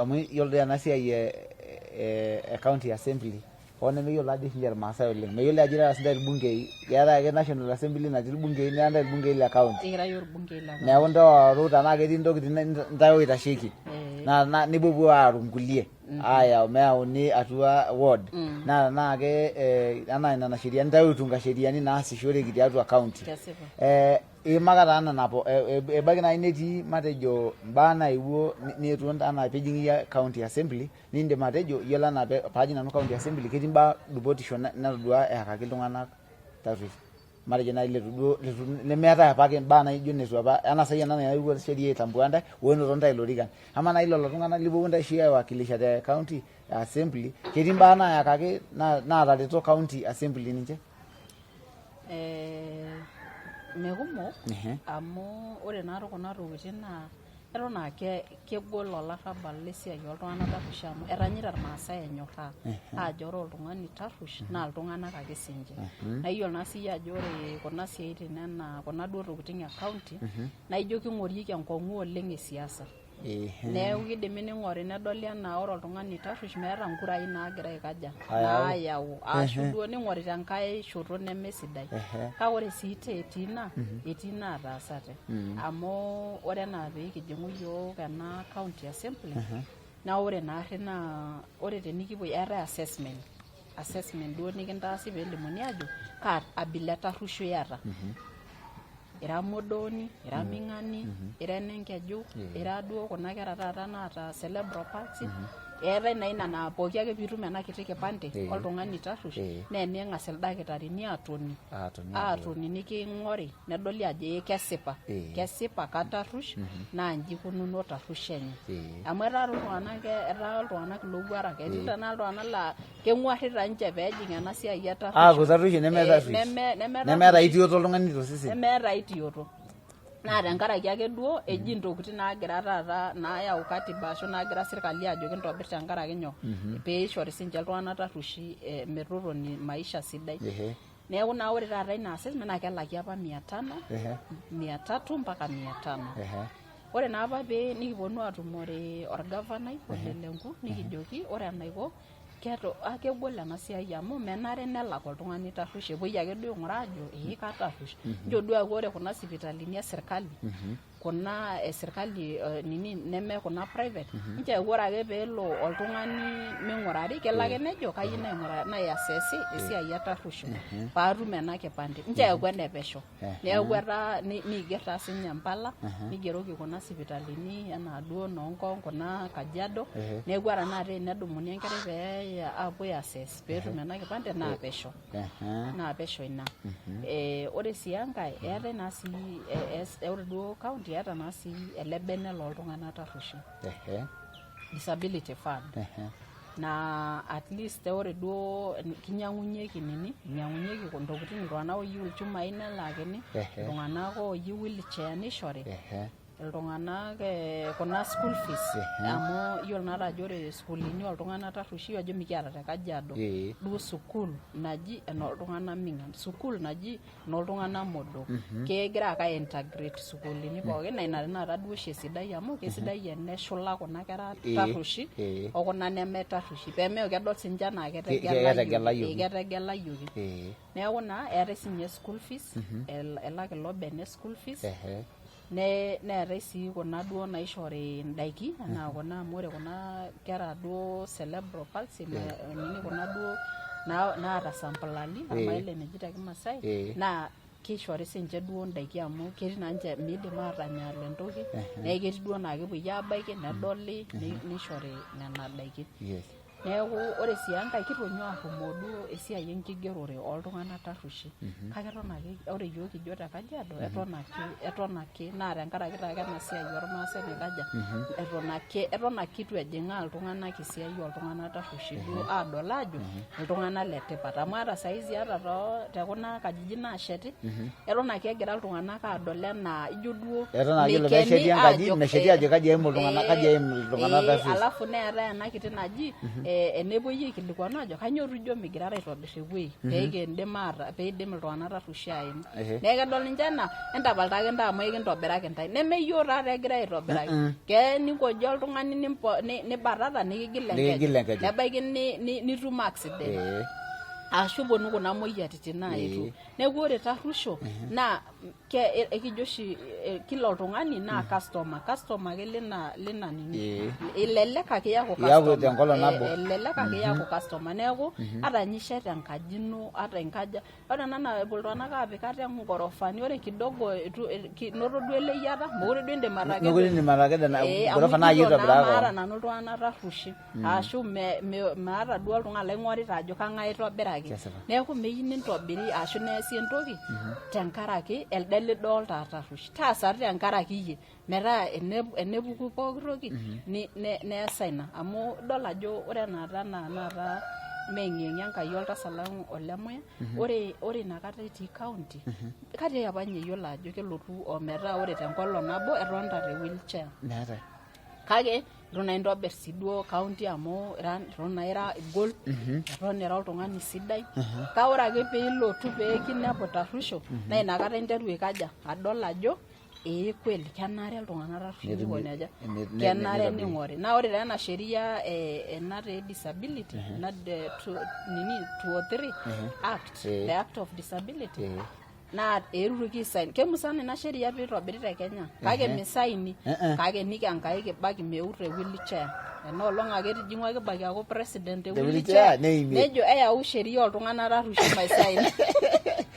[SPEAKER 2] amu iyiolo doi ena siai e county assembly hoo nemeyiolo taa dii oshi ninche irmaasai oleng. Meyiolo ajo irara sinche irbungei, keetae ake national assembly natii irbungei neetae irbungei le county.
[SPEAKER 3] Ekira yiok irbungei le county.
[SPEAKER 2] Neeku ntooru tenaa ketii intokitin ntae oitasheki naa nipuopuo aaru nkulie ayau meyauni atua ward naa tenaa ke anaa nena sheriani ntae oitunga sheriani naasishoreki tiatua county.
[SPEAKER 3] Kesipa.
[SPEAKER 2] Iimaka taa nena ebaiki naaji netii matejo imbaa naewuo neetuo anaa piijing iyie county assembly nindim atejo iyiolo anaa paajing nanu county assembly ketii imbaa dupotisho natodua eyakaki iltung'anak tarruesh matejo naaji leitu duo lemeetae apake imbaa naijo neitu apa anaa sai ena nayawua sheria aitambua intae oenoto intae ilorikan amaa naaji lelo tung'anak lipuopuo intae oshi aiwakilisha te county assembly ketii imbaa nayakaki naatareto county assembly ninche?
[SPEAKER 3] Mekumok amu ore naatoi kuna tokitin naa eton aa kegol olarrabal lesiai oltung'anak tarruesh amu etanyita irmaasai enyorraa aajo ore oltung'ani tarruesh naa iltung'anak ake siinche. Naa iyiolo naa siiyie ajo ore kuna siaitin enaa kuna duo tokitin e county naa ijo king'orieki enkong'u oleng e siasa. Neeku kidimi ning'ori nedoli enaa ore oltung'ani tarruesh meeta nkurai naagira aikaja naayau ashu duo ning'ori tenkae shoto nemesidai. Kake ore sii etii ina etii inaataasate amu ore enaa pee kijing'u iyiook ena county assembly naa ore naarri naa ore tenikipuoi eetae assessment, assessment duo nikintaasi peelimuni aajo kaa abila e tarruesh iyata. Ira modooni, ira ming'ani, ira enenkeju, ira duo kuna kera taata naata cerebral palsy, eetae naa ina naa pooki ake piitum ena kiti kipande oltung'ani tarruesh naa eneng'as ildakitarini aatoni aatoni niking'ori nedoli ajo ee kesipa, kesipa katarruesh naa inji ikununo tarruesh enye. Amu etaa toi iltung'anak etaa iltung'anak ilowuarak, etii tenakata iltung'anak laa keng'uarrita ninche peejing ena siai e tarruesh.
[SPEAKER 2] Aaku tarruesh neme tarruesh. Nemeeta aitioto oltung'ani tosesen.
[SPEAKER 3] Nemeeta aitioto. Naa tenkaraki ake duo eji intokitin naagira taata naayau katiba ashu naagira sirkali aajo kintobir tenkaraki nyoo pee ishori sinche iltung'anak tarrueshi metotoni maisha sidai. Neeku naa ore taata ina assessment naa kelaki apa mia tano, mia tatu mpaka mia tano. Ore naa apa pee nikiponu aatumore orgavanai Ole Lenku nikijoki ore enaiko kegol ena siai amu menare nelak oltung'ani tarruesh epuoi ake duo aing'uraa ajo ee katarruesh. Nchoo duo eeku ore kuna sipitalini e sirkali kuna e sirkali nini neme kuna private nchoo eeku ore ake peelo oltung'ani ming'urari kelo ake nejo kayieu naiasesi esiai e tarruesh paatum ena kipande. Nchoo eeku ene pesho. Neeku etaa niigerr taa siinye mpala nigeroki kuna sipitalini enaa duo noo Ngong kuna Kajiado neeku ore tenakata tenedumuni enkerai pee eyai aapuo ai assess peetum ena kipande naa pesho naa pesho ina. Ore sii enkae eetae naa sii ore duo county eeta naa sii ele bene loltung'anak tarrueshi disability fund naa at least ore duo kinyang'unyeki nini inyang'unyeki intokitin iltung'anak ooyieu ilchumai nelaakini iltung'anak ooyieu wheelchair nishori iltung'anak kuna school fees amu iyiolo naa ajo ore isukuulini oltung'anak tarrueshi ajo mikiata te Kajiado duo sukuul naji enoltung'anak ming'an sukuul naji enooltung'anak modook. Kegira ake ai integrate isukuulini pookin naa ina tenakata duo oshi esidai amu kesidai eneshula kuna kera tarrueshi o kuna neme tarrueshi pee meeku kedol sininche anaa ketegelayioki. Neeku naa eetae sininye school fees elak ilo bene school fees neetae sii kuna duo naishori indaiki anaa kuna amu ore kuna kera duo cerebral palsy nini kuna duo naata sampulali amu mayiolo eneji te kimasai naa kishori sininche duo indaiki amu ketii naa ninche miidim aatanyaal entoki neeku ketii duo naa kepuoi abaiki nedoli nishori nena daiki. Neeku ore sii enkae kitonyua arrumoo duo esiai enkigerore oltung'anak tarrueshi kake eton ake ore iyiok kijo te Kajiado eton ake eton ake naa tenkaraki taake ena siai ormaasai naikaja eton ake itu ejing'aa iltung'anak esiai oltung'anak tarrueshi duo adol aajo iltung'anak le tipat amu ata saizi ata too tekuna kajijik naasheti eton ake egira iltung'anak aadol enaa ijo duo
[SPEAKER 2] Eton aa yiolo peesheti
[SPEAKER 3] meikeni
[SPEAKER 2] enkaji
[SPEAKER 3] aajo
[SPEAKER 2] mesheti ajo kaji eimu iltung'anak kaji eim iltung'anak tarruesh.
[SPEAKER 3] Alafu neetae ena kiti naji enepuoi aikilikuanu ajo kanyoo duo ijo migirara aitobir ewuei pee kindim aata peidim iltung'anak tarrueshi aimu. Neeku kedol ninche enaa entapal taake intae amu ekintobiraki intae neme iyiook taa doi egirae aitobiraki. Keya ninkoji oltung'ani nibatata nikigil enkeju nebaiki nitum accident ashu eponu kuna moyiaritin naaetuo. Neeku ore tarruisho naa ekijo oshi kila oltung'ani naa customer, customer ake lina lina nini. Elelek ake iyaku
[SPEAKER 2] Iyaku tenkolong nabo.
[SPEAKER 3] Elelek ake iyaku customer. Neeku ata ninye ishet enkaji ino ata inkaja ore ena napuo iltung'anak aapik ate ngorofani ore kidogo itu inoto duo eleyiata mekure duo indim atakedo.
[SPEAKER 2] Mekure indim atakedo ena gorofa
[SPEAKER 3] amu
[SPEAKER 2] naa iyie
[SPEAKER 3] ijo naa
[SPEAKER 2] oitobiraka
[SPEAKER 3] maata
[SPEAKER 2] kewon.
[SPEAKER 3] nanu iltung'anak tarrueshi ashu maata duo oltung'ani laing'orita ajo kang'ae aitobiraki.
[SPEAKER 2] Kesipa.
[SPEAKER 3] Neeku meyieu nintobiri ashu neesi entoki tenkaraki elde lidolta aa tarrueshi. Taasa tenkaraki iyie metaa enepuku pooki toki neesa ina amu idol ajo ore enaa tenakata meeng'iyeng'ie Enkai oltasat lang olemuya ore ore inakata etii county katiai apa ninye eyiolo ajo kelotu ometaa ore tenkolong nabo etonita te wheelchair.
[SPEAKER 2] Meetae.
[SPEAKER 3] Kake itu naa intobir sii duo county amu ira eton naa ira igol eton ira oltung'ani sidai kake ore ake piilotu pee kinepu tarruisho naa inakata interu aikaja adol ajo ee kweli kenare iltung'anak tarrueshi
[SPEAKER 2] Netumi-
[SPEAKER 3] nikoni aja kenare
[SPEAKER 2] nitobiri.
[SPEAKER 3] ning'ori naa ore taa ena sheria ena taa e disability ena nini 203 act the act of disability naa etuoki aisaini kemusana ina sheria piitobiri te Kenya kake misaini kake niki Enkai Kibaki meu te wheelchair ena olong ake etijing'ua Kibaki aaku president te
[SPEAKER 2] Te
[SPEAKER 3] wheelchair
[SPEAKER 2] wheelchair, neimie.
[SPEAKER 3] nejo eyau sheria oltung'anak tarrueshi maisaini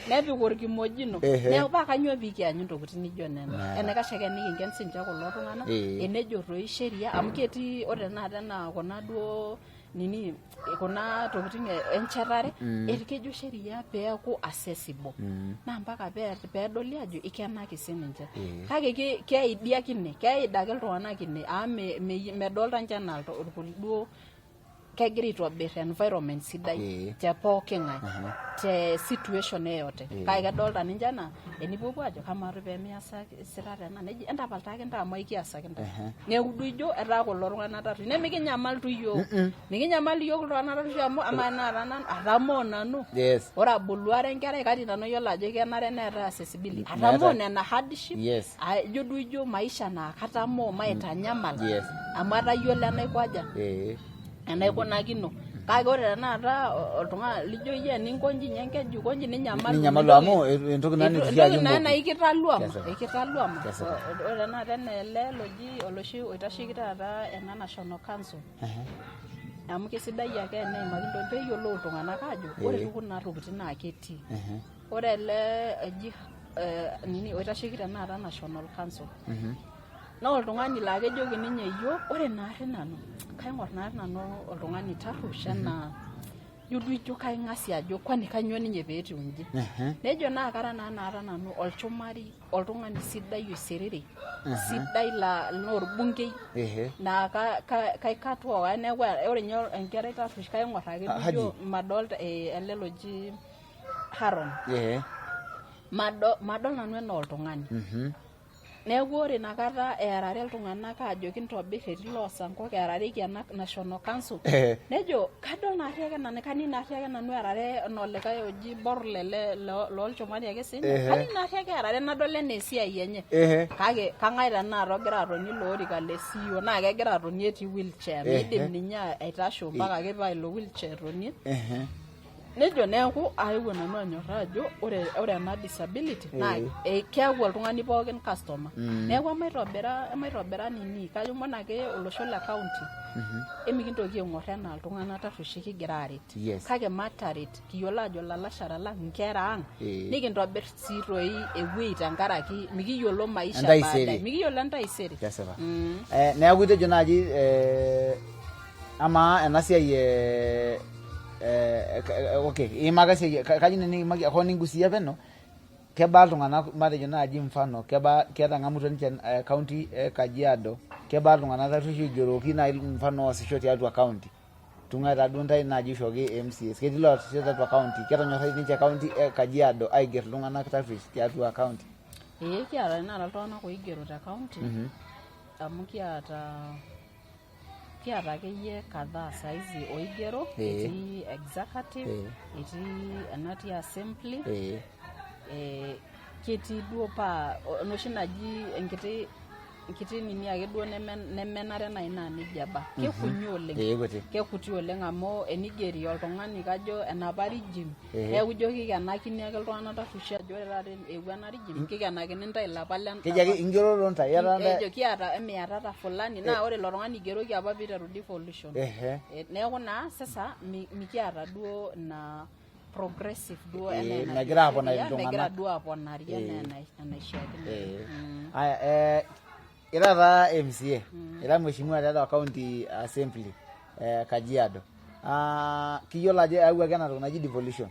[SPEAKER 3] nepik orkimojino neeku paa kanyoo piikianyu intokitin nijo nena enaikash ake enikinken sinche kulo tung'anak enejo toi sheria amu ketii ore tenakata enaa kuna duo nini kuna tokitin enchetare kejo sheria peeku accessible naa mpaka peedoli ajo ikenaki sininche kake keidi ake ine keid ake iltung'anak ine amu medolta ninche enaa duo kegira aitobir environment sidai te pooki ng'ae te situation yeyote kake kedolta ninche enaa enipuopuo ajo kamaa toi pemiasisitata ena neji entapal taake intae amu aikiasaki intae neeku duo ijo etaa kulo tung'anak tarruesh nemikinyamal tu iyiook mikinyamal iyiook iltung'anak tarruesh amu amaa tenakata nanu atamoo nanu ore abulu ara enkerai katii nanu oyiolo ajo kenare neetae accessibility atamoo nena hardship ijo duo ijo maisha naa katamoo maitanyamal amu atayiolo enaiko aja enaikunakino kake ore tenakata oltung'ani lijo iyie eninkonji ninye enkeju konji ninyamalu
[SPEAKER 2] Ninyamalu amu entoki naa
[SPEAKER 3] Entoki
[SPEAKER 2] nitusiaki
[SPEAKER 3] naa naa
[SPEAKER 2] moku.
[SPEAKER 3] ikitaluama
[SPEAKER 2] Kesipa.
[SPEAKER 3] ikitaluama
[SPEAKER 2] Kesipa.
[SPEAKER 3] ore tenakata enaa ele loji oloshi oitasheki taata ena national council amu kesidai ake eneimaki intokitin peeyiolou iltung'anak aajo ore dii kuna tokitin naa ketii ore ele oji nini oitasheki tenakata national council naa oltung'ani laa kejoki ninye iyiok ore naarri nanu kaing'or naarri nanu oltung'ani tarruesh enaa ijo duo ijo kaing'asia ajo kwani kanyoo ninye peetiu inji nejo naa kara naa naata nanu olchumari oltung'ani sidai oisiriri sidai laa naa orbungei naa kaikatuaa neeku ore ninye enkerai tarruesh kaing'or ake duo ijo madolta ele loji Haron madol nanu enaa oltung'ani Neeku ore inakata earare iltung'anak aajo kintobir etii loosankok earareki ena National Council nejo kadol naarri ake nanu kaning naarri ake nanu earare enaa olikae oji Borle le lolchumari ake siinye kaning naarri ake earare nadol enaa esiai enye kake kang'ae tenakata ogira atonie ilo orika le CEO naa kegira atonie etii wheelchair miidim ninye aitasho mpaka ake paa ilo wheelchair etonie. Nejo neeku aewuo nanu anyorraa ajo ore ore ena disability naa keeku oltung'ani pookin customer. Neeku emaitobira emaitobira nini kaomon ake olosho le county emikintoki aing'or enaa iltung'anak tarrueshi kigira aaret. Kake mataret kiyiolo aajo ilalashera lang, inkera ang nikintobir sii toi ewuei tenkaraki mikiyiolo maisha
[SPEAKER 2] Entaisere.
[SPEAKER 3] baadaye. Mikiyiolo entaisere.
[SPEAKER 2] Kesipa. Neeku itejo naaji Amaa ena siai e okay, iimaka esiai kayieu nanu nikimaki hoo nigusia peno, kebaa iltung'anak matejo naaji mfano kebaa ketang'amutua ninche county e Kajiado, kebaa iltung'anak tarruesh oigeroki naaji mfano oosisho tiatua county? Tung'ai taaduo ntae naaji oishooki MCAs, ketii loosisho tiatua county, ketonyorraitie ninche county e Kajiado aiger iltung'anak tarruesh tiatua county?
[SPEAKER 3] Ee kiata tenakata iltung'anak oigero te county amu kiata kiata akeyie kadhaa saizi oigero. Etii executive, etii enatii assembly, ketii duo paa enoshi naji enkiti enkiti nini ake duo nemenare naaji naa nejia eba, kekunyi oleng.
[SPEAKER 2] Ee, kuti.
[SPEAKER 3] Kekuti oleng amu enigeri oltung'ani kajo enapa regime, neeku ijo kikenakini ake iltung'anak tarrueshi ajo ore taata eewuo ena regime, kikenakini ntae ilapa le
[SPEAKER 2] Keji ake ingeroro ntae iyatata ntae.
[SPEAKER 3] Ejo kiata emiatata fulani, naa ore ilo tung'ani igeroki apa piiteru devolution. Neeku naa sasa mikiata duo ina progressive duo enaa enajo
[SPEAKER 2] Megira aponari
[SPEAKER 3] sheria, megira
[SPEAKER 2] iltung'anak.
[SPEAKER 3] Duo aponari enaa enaishiakino.
[SPEAKER 2] Aya, ira taa MCA, ira mheshimiwa tiatua county assembly Kajiado. Ah, kiyiolo ajo eyawuaki ena toki naji devolution.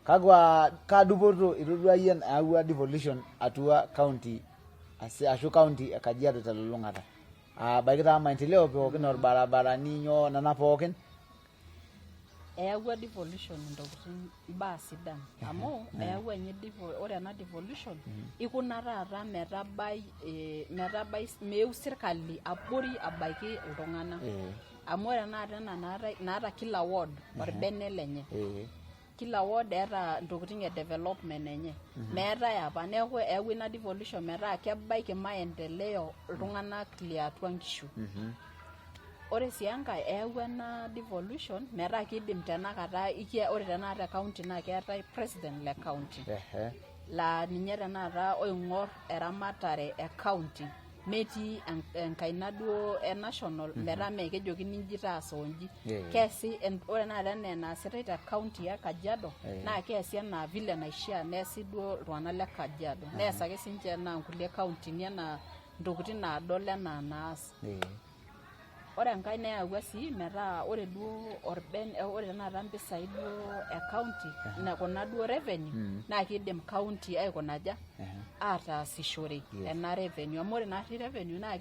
[SPEAKER 2] Kakwa kaa dupoto itodua iyie nayawua devolution atua county ashu county e Kajiado telulung'ata? Abaiki taa maendeleo pookin orbarabarani nyoo nena pookin.
[SPEAKER 3] Eyawua devolution intokitin imbaa sidan amu eyawua ninye ore ena devolution ikuna taata metabai metabai meeu sirkali abori abaiki iltung'anak. Amu ore tenakata ena naatae naata kila ward orbene lenye. Kila ward eeta intokitin e development enye. Meetae apa, neeku eyawua ina devolution metaa kebaiki maendeleo iltung'anak liatua nkishu. Ore sii enkae, eyawua ena devolution metaa kidim tenakata ore tenakata te county naa keetae president le county laa ninye tenakata oing'or eramatare e county, metii enkaina duo e national metaa mee kejokini inji taasa onji. Keesi ore tenakata enaa enaasitae te county e Kajiado naa keesi enaa vile naishia neesi duo iltung'anak le Kajiado. Nees ake sininche enaa nkulie kauntini enaa ntokitin naadol enaa naas. Ore enkae neyawua sii metaa ore duo ore tenakata mpisai duo e county kuna duo revenue naa kiidim county aikuna aja? Ataasishore ena revenue amu ore naarri revenue naa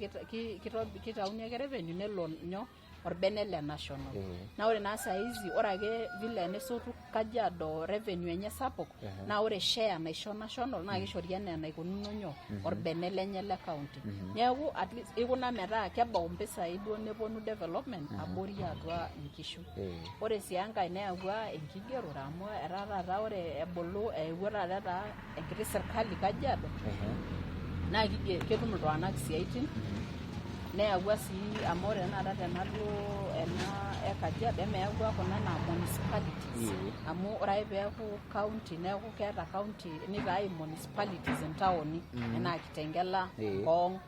[SPEAKER 3] kitauni ake revenue nelo nyoo? Orbene le national. Naa ore naa saizi ore ake vile nesotu Kajiado revenue enye sapuk, naa ore share naisho national naa kishori enaa enaikununo nyoo? Orbene lenye le county. Neeku at least ikuna metaa kebau mpisai duo neponu development abori atua inkishu. Ore sii enkae neyawua enkigerore amu etaa taata ore ebulu eewuo taata etaa enkiti sirkali Kajiado naa ketum iltung'anak isiaitin, neyawua sii amu ore tenakata tena duo ena e Kajiado emeyawua kuna naa municipalities amu ore ake peeku county neeku keeta county nitae municipalities intaoni enaa Kitengela, Ngong.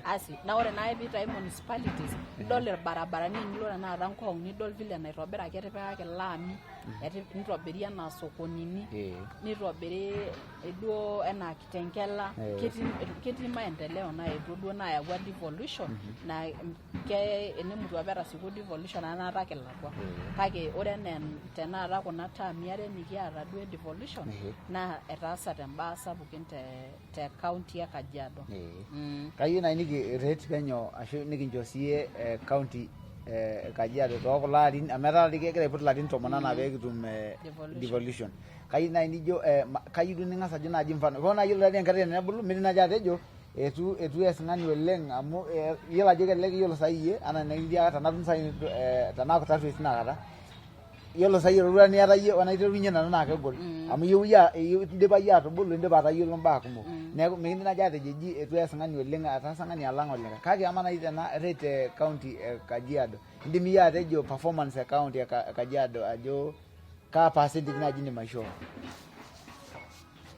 [SPEAKER 3] Asi naa ore naa piitae municipalities nidol irbarabarani, enilo tenakata Ngong nidol vile naitobiraki, etipikaki ilaami, nitobiri enaa sokonini, nitobiri duo enaa Kitengela. Ketii maendeleo naetuo duo nayawua devolution naa ke enemutu apa etasieku devolution anaata kilakua, kake ore enaa tenakata kuna taami are nikiata duo e devolution naa etaasate imbaa sapukin te county e Kajiado.
[SPEAKER 2] Kayieu naaji niki rate penyo ashu nikincho siiyie county Kajiado tookulo arin amu etaa doi kegira aiput ilarin 10 anaa pee kitum
[SPEAKER 3] Devolution.
[SPEAKER 2] Devolution. Kayieu naaji nijo kayieu duo ning'as ajo naaji mfano hoo naa iyiolo taadii enkerai tenebulu midim naaji atejo eitu ees ng'ani oleng amu iyiolo ajo kelelek iyiolo sai iyie anaa enikintiaka tenatum sai tenaaku tarruesh tinakata, iyiolo sai eroruata niata iyie wenaiterunye nanu naa kegol amu iyieu iyie indipa iyie atubulu, indipa atayiolo imbaa kumok, neeku mikindim naaji atejo eji eitu ees ng'ani oleng, etaasa ng'ani alang olikae, kake amaa naaji tena rate e county e Kajiado, indim iyie atejo performance e county e Kajiado ajo kaa percentage naaji indim aishoo?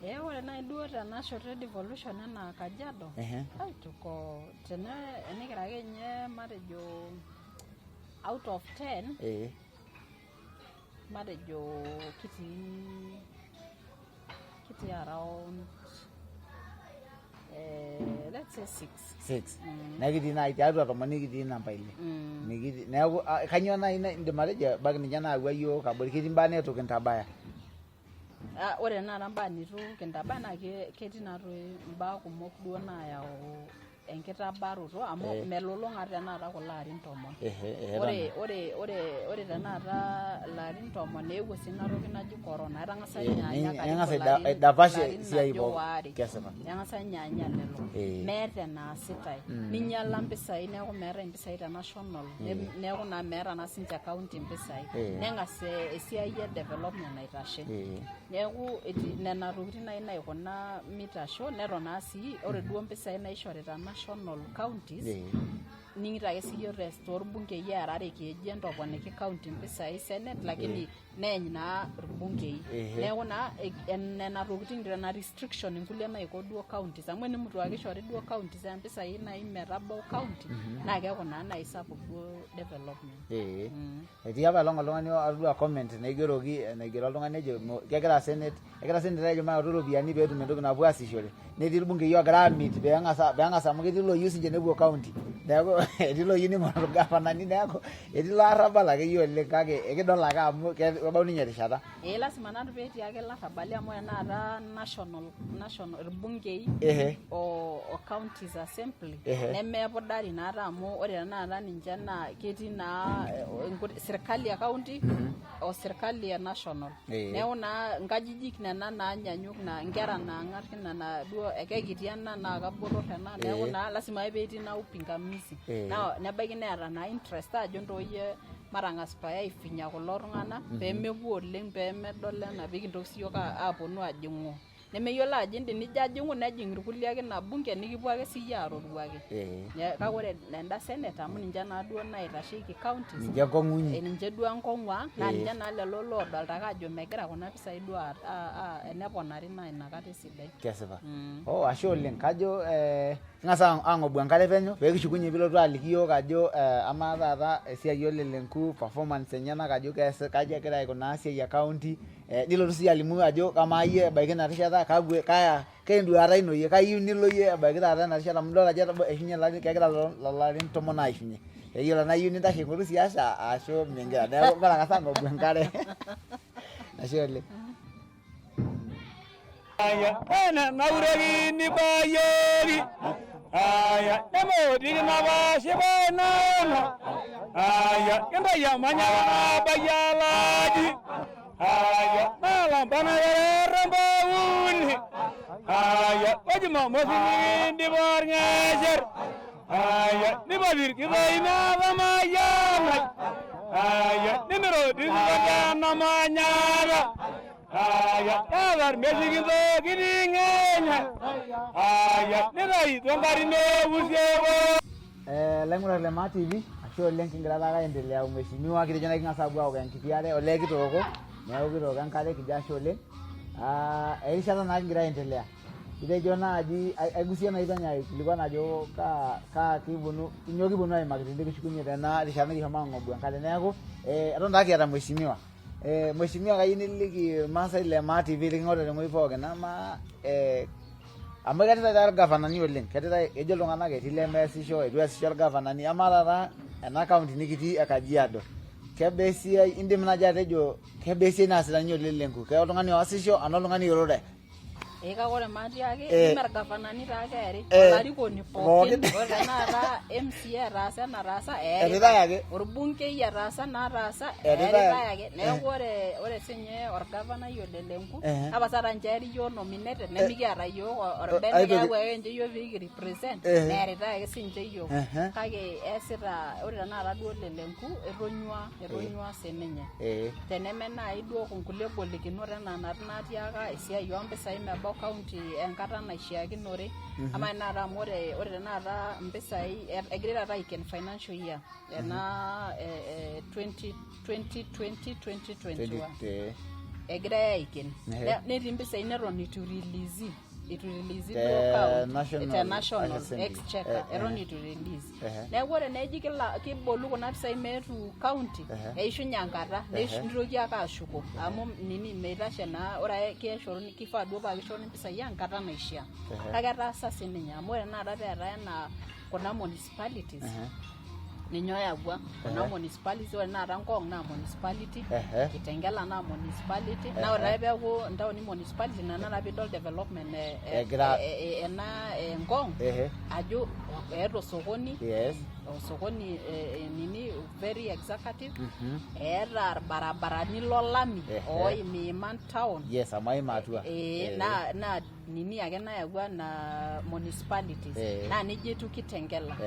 [SPEAKER 3] Ee, ore naaji duo tena shoto e devolution enaa Kajiado, ai tuko tene enikira ake ninye matejo out of 10, matejo kitii around let's six.
[SPEAKER 2] Six. Neeku kitii naaji tiatua 10, nikitii namba 6. Mikitii. Neeku kainyoo naaji indim atejo ebaiki ninye naayawua iyiook abori? Ketii imbaa neitu kintabaya?
[SPEAKER 3] Ore tenakata imbaa neitu kintabaya naa ketii naatoi imbaa kumok duo naayau enkitabaroto amu melulung'a tenakata kulo arin 10. Ore ore ore ore tenakata ilarin 10 eewuo sii ina toki naji corona, etang'asa ninye anya
[SPEAKER 2] neng'asa
[SPEAKER 3] karibu ilarin
[SPEAKER 2] aidapash
[SPEAKER 3] ilarin
[SPEAKER 2] esiai
[SPEAKER 3] ajo
[SPEAKER 2] pookin.
[SPEAKER 3] Waare. Neng'asa ninye anya lelo. Meeta enaasitae. Ninyiala mpisai, neeku meetae impisai te national, neeku naa meeta naa sinche county impisai. Neng'as esiai e development aitashe. Neeku nena tokitin nai naikuna mitasho, neton naa sii ore duo mpisai naishorita national counties ning'ito ake siyie torbungei earare keji entoponiki county mpisai senate, lakini neeny naa irbungei. Neeku naa nena tokitin, nena restriction inkulie naiko duo counties, amu enimutu ake ishori duo counties impisai nai metabau county naa keeku naa nai sapuk duo development.
[SPEAKER 2] Etii apa elong oltung'ani atodua comment naigeroki, naigero oltung'ani ejo kegira senate ajo mayautu iropiyiani peetum entoki napuo aasishore, netii irbungei oogira amit peeng'as amu ketii looyieu sinche nepuo county, neeku etii looyieu ning'oru irgavanani, neeku etii ilo arrabal akeyie oleng, kake ekidol ake amu kebau ninye erishata.
[SPEAKER 3] Ee, lasima naa peetii ake ilarrabali amu ore tenakata national irbungei o counties assembly nemepudari naata amu ore tenakata ninche naa ketii naa sirkali e county o sirkali e national. Neeku naa nkajijik nena naanyanyuk naa nkera naang'ar nena duo ekekiti ena naa kabotor ena, neeku naa lasima ake peetii naa upingamizi. Naa nebaiki neeta naa interest ajo ntoyie matang'as pae aifinya kulo tung'anak peemepuo oleng, peemedol ena piikintoki siyiok aaponu ajing'u, nemeyiolo ajo indim nijo ajing'u nejing irkulie ake ina bunge nikipuo ake siyie aroruaki. Kake ore enda senate, amu ninche naa duo naitasheki counties,
[SPEAKER 2] ninche enkong'unyi.
[SPEAKER 3] Ninche duo enkong'u ang', naa ninche naa lelo loodolta ake ajo megira kuna pisai duo eneponari naa inakata esidai.
[SPEAKER 2] Kesipa. Oh, ashe oleng. Kajo king'as ang'obu enkare penyo pee kishukunye pilotu aliki iyiook ajo amaa taata esiai Ole Lenku, performance enyenak, ajo kaji egira aikunaa esiai e county, nilotu sii alimu ajo kamaa iyie ebaiki ina rishata kaya enduata ino iyie, kayieu nilo iyie ebaiki taata ena rishata, amu idol ajo eishunye ilarin, kegira lelo arin 10 aishunye. Eyiolo tenaa iyieu nintashe aing'oru siasa ashu mingira. Neeku matang'asa ang'obu enkare. Ashe oleng.
[SPEAKER 4] Aya, ene naurekini bayiori. Aya, nemotiki napashipa nono. Aya, kintayia manyara nabayialaji. Aya, nalambana kerere mbauni. Aya, ojumamosi nikindipa orng'esher. Aya, nipapir kitoi natamayianai. Aya, nimiroti sikotena manyara. Aya, keeta irmesikin tokiting enye. Aya, nitaituo nkarin eusieko.
[SPEAKER 2] Laing'urak le Maa TV, ashe oleng. Kigira taake aendelea o mheshimiwa. Kitejo naa king'as aapuo aok enkiti are, olee kitooko, neeku kitooko enkare, kijo ashe oleng. Erishata naa kigira aendelea. Kitejo naaji aigusie naaji penyo aikilikuan ajo kaa kiponu, nyoo kiponu aimaki tenikishukunye tena rishata nikishomo ang'obu enkare. Neeku eton taa kiata mheshimiwa. Mheshimiwa, kayieu niliki irmaasai le Maa TV liking'orita tewueji pookin, amaa amu ketii taata irgavanani oleng, ketii, kejo iltung'anak etii lemeesisho, eitu eesisho irgavanani, amaa taata ena county nikitii e Kajiado, kebaa esiai indim naaji atejo kebaa esiai naasita ninye Ole Lenku? Ke oltung'ani oasisho anaa oltung'ani oirure?
[SPEAKER 3] Ee, kake ore maatiaki neme irgavanani taa keeri, olarikoni pookin. Ore tenakata MCA etaasa enataasa,
[SPEAKER 2] eeritae ake.
[SPEAKER 3] Orbungei etaasa enaataasa, eeritae ake. Neeku ore siinye orgavanai Ole Lenku, tapasala nche eeri iyiok nominated, nemikiata iyiok orbene, keeku ake ninche iyiok pee kirepresent, neeritae ake siinche iyiok. Kake eesita ore tenakata duo Ole Lenku etonyua sininye. Teneme naaji duo nkulie golikinot enaa natiaka esiai oompisai mebau county enkata naishiakinore. Amaa tenakata amu ore tenakata impisai egirai taata aiken financial year ena 2020 2021 egirai aiken, netii impisai neton eitu ireleasi. Itu release
[SPEAKER 2] Te
[SPEAKER 3] duo county
[SPEAKER 2] National
[SPEAKER 3] te national
[SPEAKER 2] Assembly.
[SPEAKER 3] Exchequer eton itu release. Neeku ore neji kila kibolu kuna pisai meetu county, eishunye enkata, nitoki ake ashuko amu nini meitashe naa. Ore ake keshoruni, kifaa duo paa kishoruni impisai enkata naishia. Kake etaasa sininye, amu ore tenakata peetae enaa kuna municipalities, ninye oyawua kuna municipalities. Ore tenakata Ngong naa municipality, Kitengela naa municipality, naa ore ake peeku intaoni municipality, ina naa piidol development ena Ngong ajo eeta osokoni, osokoni nini very executive, eeta irbarabarani lolami oimiima town.
[SPEAKER 2] Yes, amu aima atua.
[SPEAKER 3] Naa nini ake nayawua na municipalities. Naa nejia etiu Kitengela.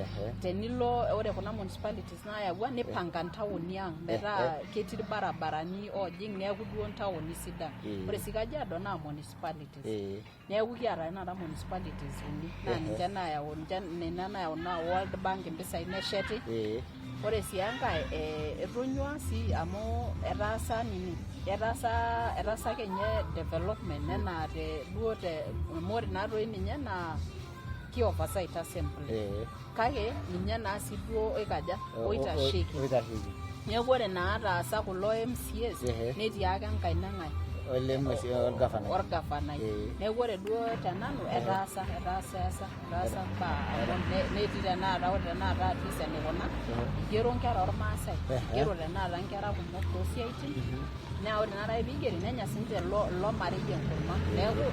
[SPEAKER 3] Tenilo ore kuna municipalities nayawua nipanga ntaoni ang metaa ketii irbarabarani oojing, neeku duo ntaoni sidan. Ore sii Kajiado naa municipalities. Neeku kiata tenakata municipalities uni, naa ninche nayau, ninche nena nayau naa World Bank impisai nesheti. Ore sii enkae, etonyua sii amu etaasa nini, etaasa ake ninye development enaa te duo te amu ore naa toi ninye naa ki oversight assembly, kake ninye naa sii duo oikaja, oitasheki.
[SPEAKER 2] Oitasheki.
[SPEAKER 3] Neeku ore naa taasa kulo MCAs, netii ake enkaina ng'ae?
[SPEAKER 2] Ole orgavanai.
[SPEAKER 3] Orgavanai. Neeku ore duo tenanu etaasa imbaa amu netii tenakata, ore tenakata at least enikuna igero nkera ormaasai, igero tenakata nkera kumok toosiaitin, naa ore tenakata piigeri nenya sinche ilo marei enkurma. Neeku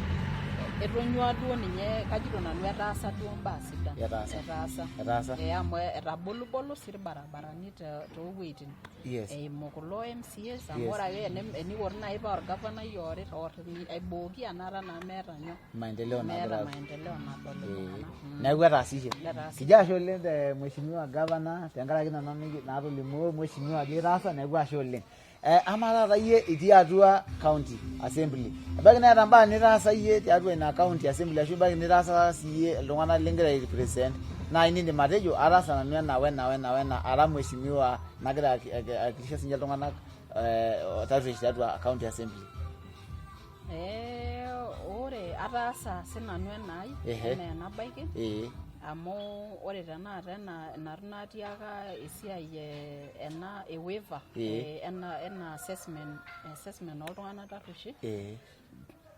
[SPEAKER 3] etonyua duo ninye, kajito nanu etaasa duo imbaa sidan.
[SPEAKER 2] Etaasa.
[SPEAKER 3] Etaasa.
[SPEAKER 2] Etaasa.
[SPEAKER 3] Amu etabolubolo sii irbarabarani toowueitin eimu kulo MCAs, amu ore ake enikotu naaji paa orgavanai oorit or aibooki enata naa meeta nyoo,
[SPEAKER 2] maendeleo
[SPEAKER 3] meeta
[SPEAKER 2] nagira
[SPEAKER 3] maendeleo nadol iltung'anak.
[SPEAKER 2] Neeku etaasishe.
[SPEAKER 3] Etaasishe.
[SPEAKER 2] Kijo ashe oleng te mheshimiwa governor tenkaraki nena naatolimuo mheshimiwa ajo itaasa, neeku ashe oleng. Amaa taata iyie itii atua county assembly, ebaiki neeta mbaa nitaasa iyie tiatua ina county assembly, ashu ebaiki nitaasa siyie iltung'anak lingira ai represent naaji nindim atejo ataasa nanu ena wena wena wena ara mheshimiwa nagira aiwakilisha sinye iltung'anak tarruesh tiatua county assembly.
[SPEAKER 3] Ore ataasa sinanu enaai enaa enabaiki, amu ore tenakata ena nanu natiaka esiai ena e waiver ena assessment oltung'anak tarrueshi,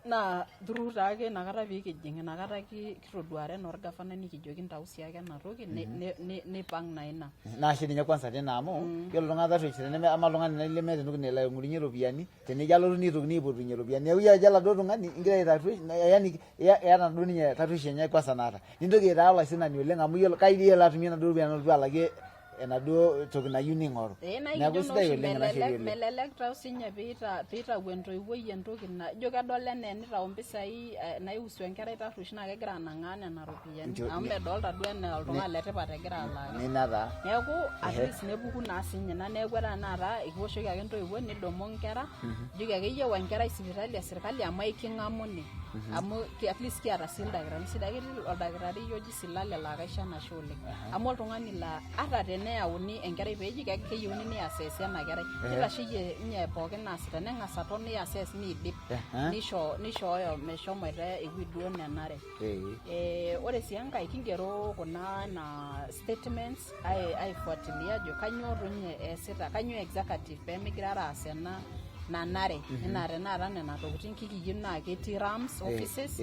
[SPEAKER 3] naa through taake inakata piikijing inakata kitoduare naa orgavanai nikijoki ntau siake ena toki nipang naa ina.
[SPEAKER 2] Naa ashe ninye kwanza tina, amu yiolo iltung'anak tarruesh teneme ama oltung'ani nai lemeeta entoki nelo aing'orunyie iropiyiani, tenijo alotu neitokini aipotunyie iropiyiani, neeku iyiolo ajo oladuo tung'ani ingira aitarruesh, yani eeta duo ninye tarruesh enye kwanza naata, nintoki aitaa olaisinani oleng amu yiolo kai dii elo atumie inaduo ropiyiani nalotu alakie enaduo toki nayieu ning'oru.
[SPEAKER 3] Naa
[SPEAKER 2] neeku
[SPEAKER 3] ikijo naa
[SPEAKER 2] sidai
[SPEAKER 3] oshi
[SPEAKER 2] oleng ena sheria
[SPEAKER 3] melelek
[SPEAKER 2] oleng.
[SPEAKER 3] Melelek taa sinye piitau entoiwuoi entoki na ijo kedol enaa enitau impisai naihusu enkerai tarruesh, naa kegira anang'aa nena ropiyiani amu medolta duo enaa oltung'ani letipat egira alaaki.
[SPEAKER 2] Nina taa.
[SPEAKER 3] Neeku at least nepuku naa sinye ina, neeku ore tenakata ikiwoshoki ake intoiwuo nidumu inkera, ijoki ake iyieu enkerai sipitali e sirkali amu aiking'amuni, amu at least kiata sii ildakitarini sidai. Ketii oldakitari oji Silale laa kaisho enashe oleng amu oltung'ani laa ata teneyauni enkerai peeji keyieuni niasesi ena kerai, nitasheyie ninye pookin naasita, neng'as aton niases niidip, nishooyo meshomoita ewueji duo nenare. Ore sii enkae, kingero kuna na statements aifuatilia ajo kanyoo toi ninye eesita, kanyoo executive pemigira aas ena nanare, enaa tenakata nena tokitin kikiyieu naa ketii rams offices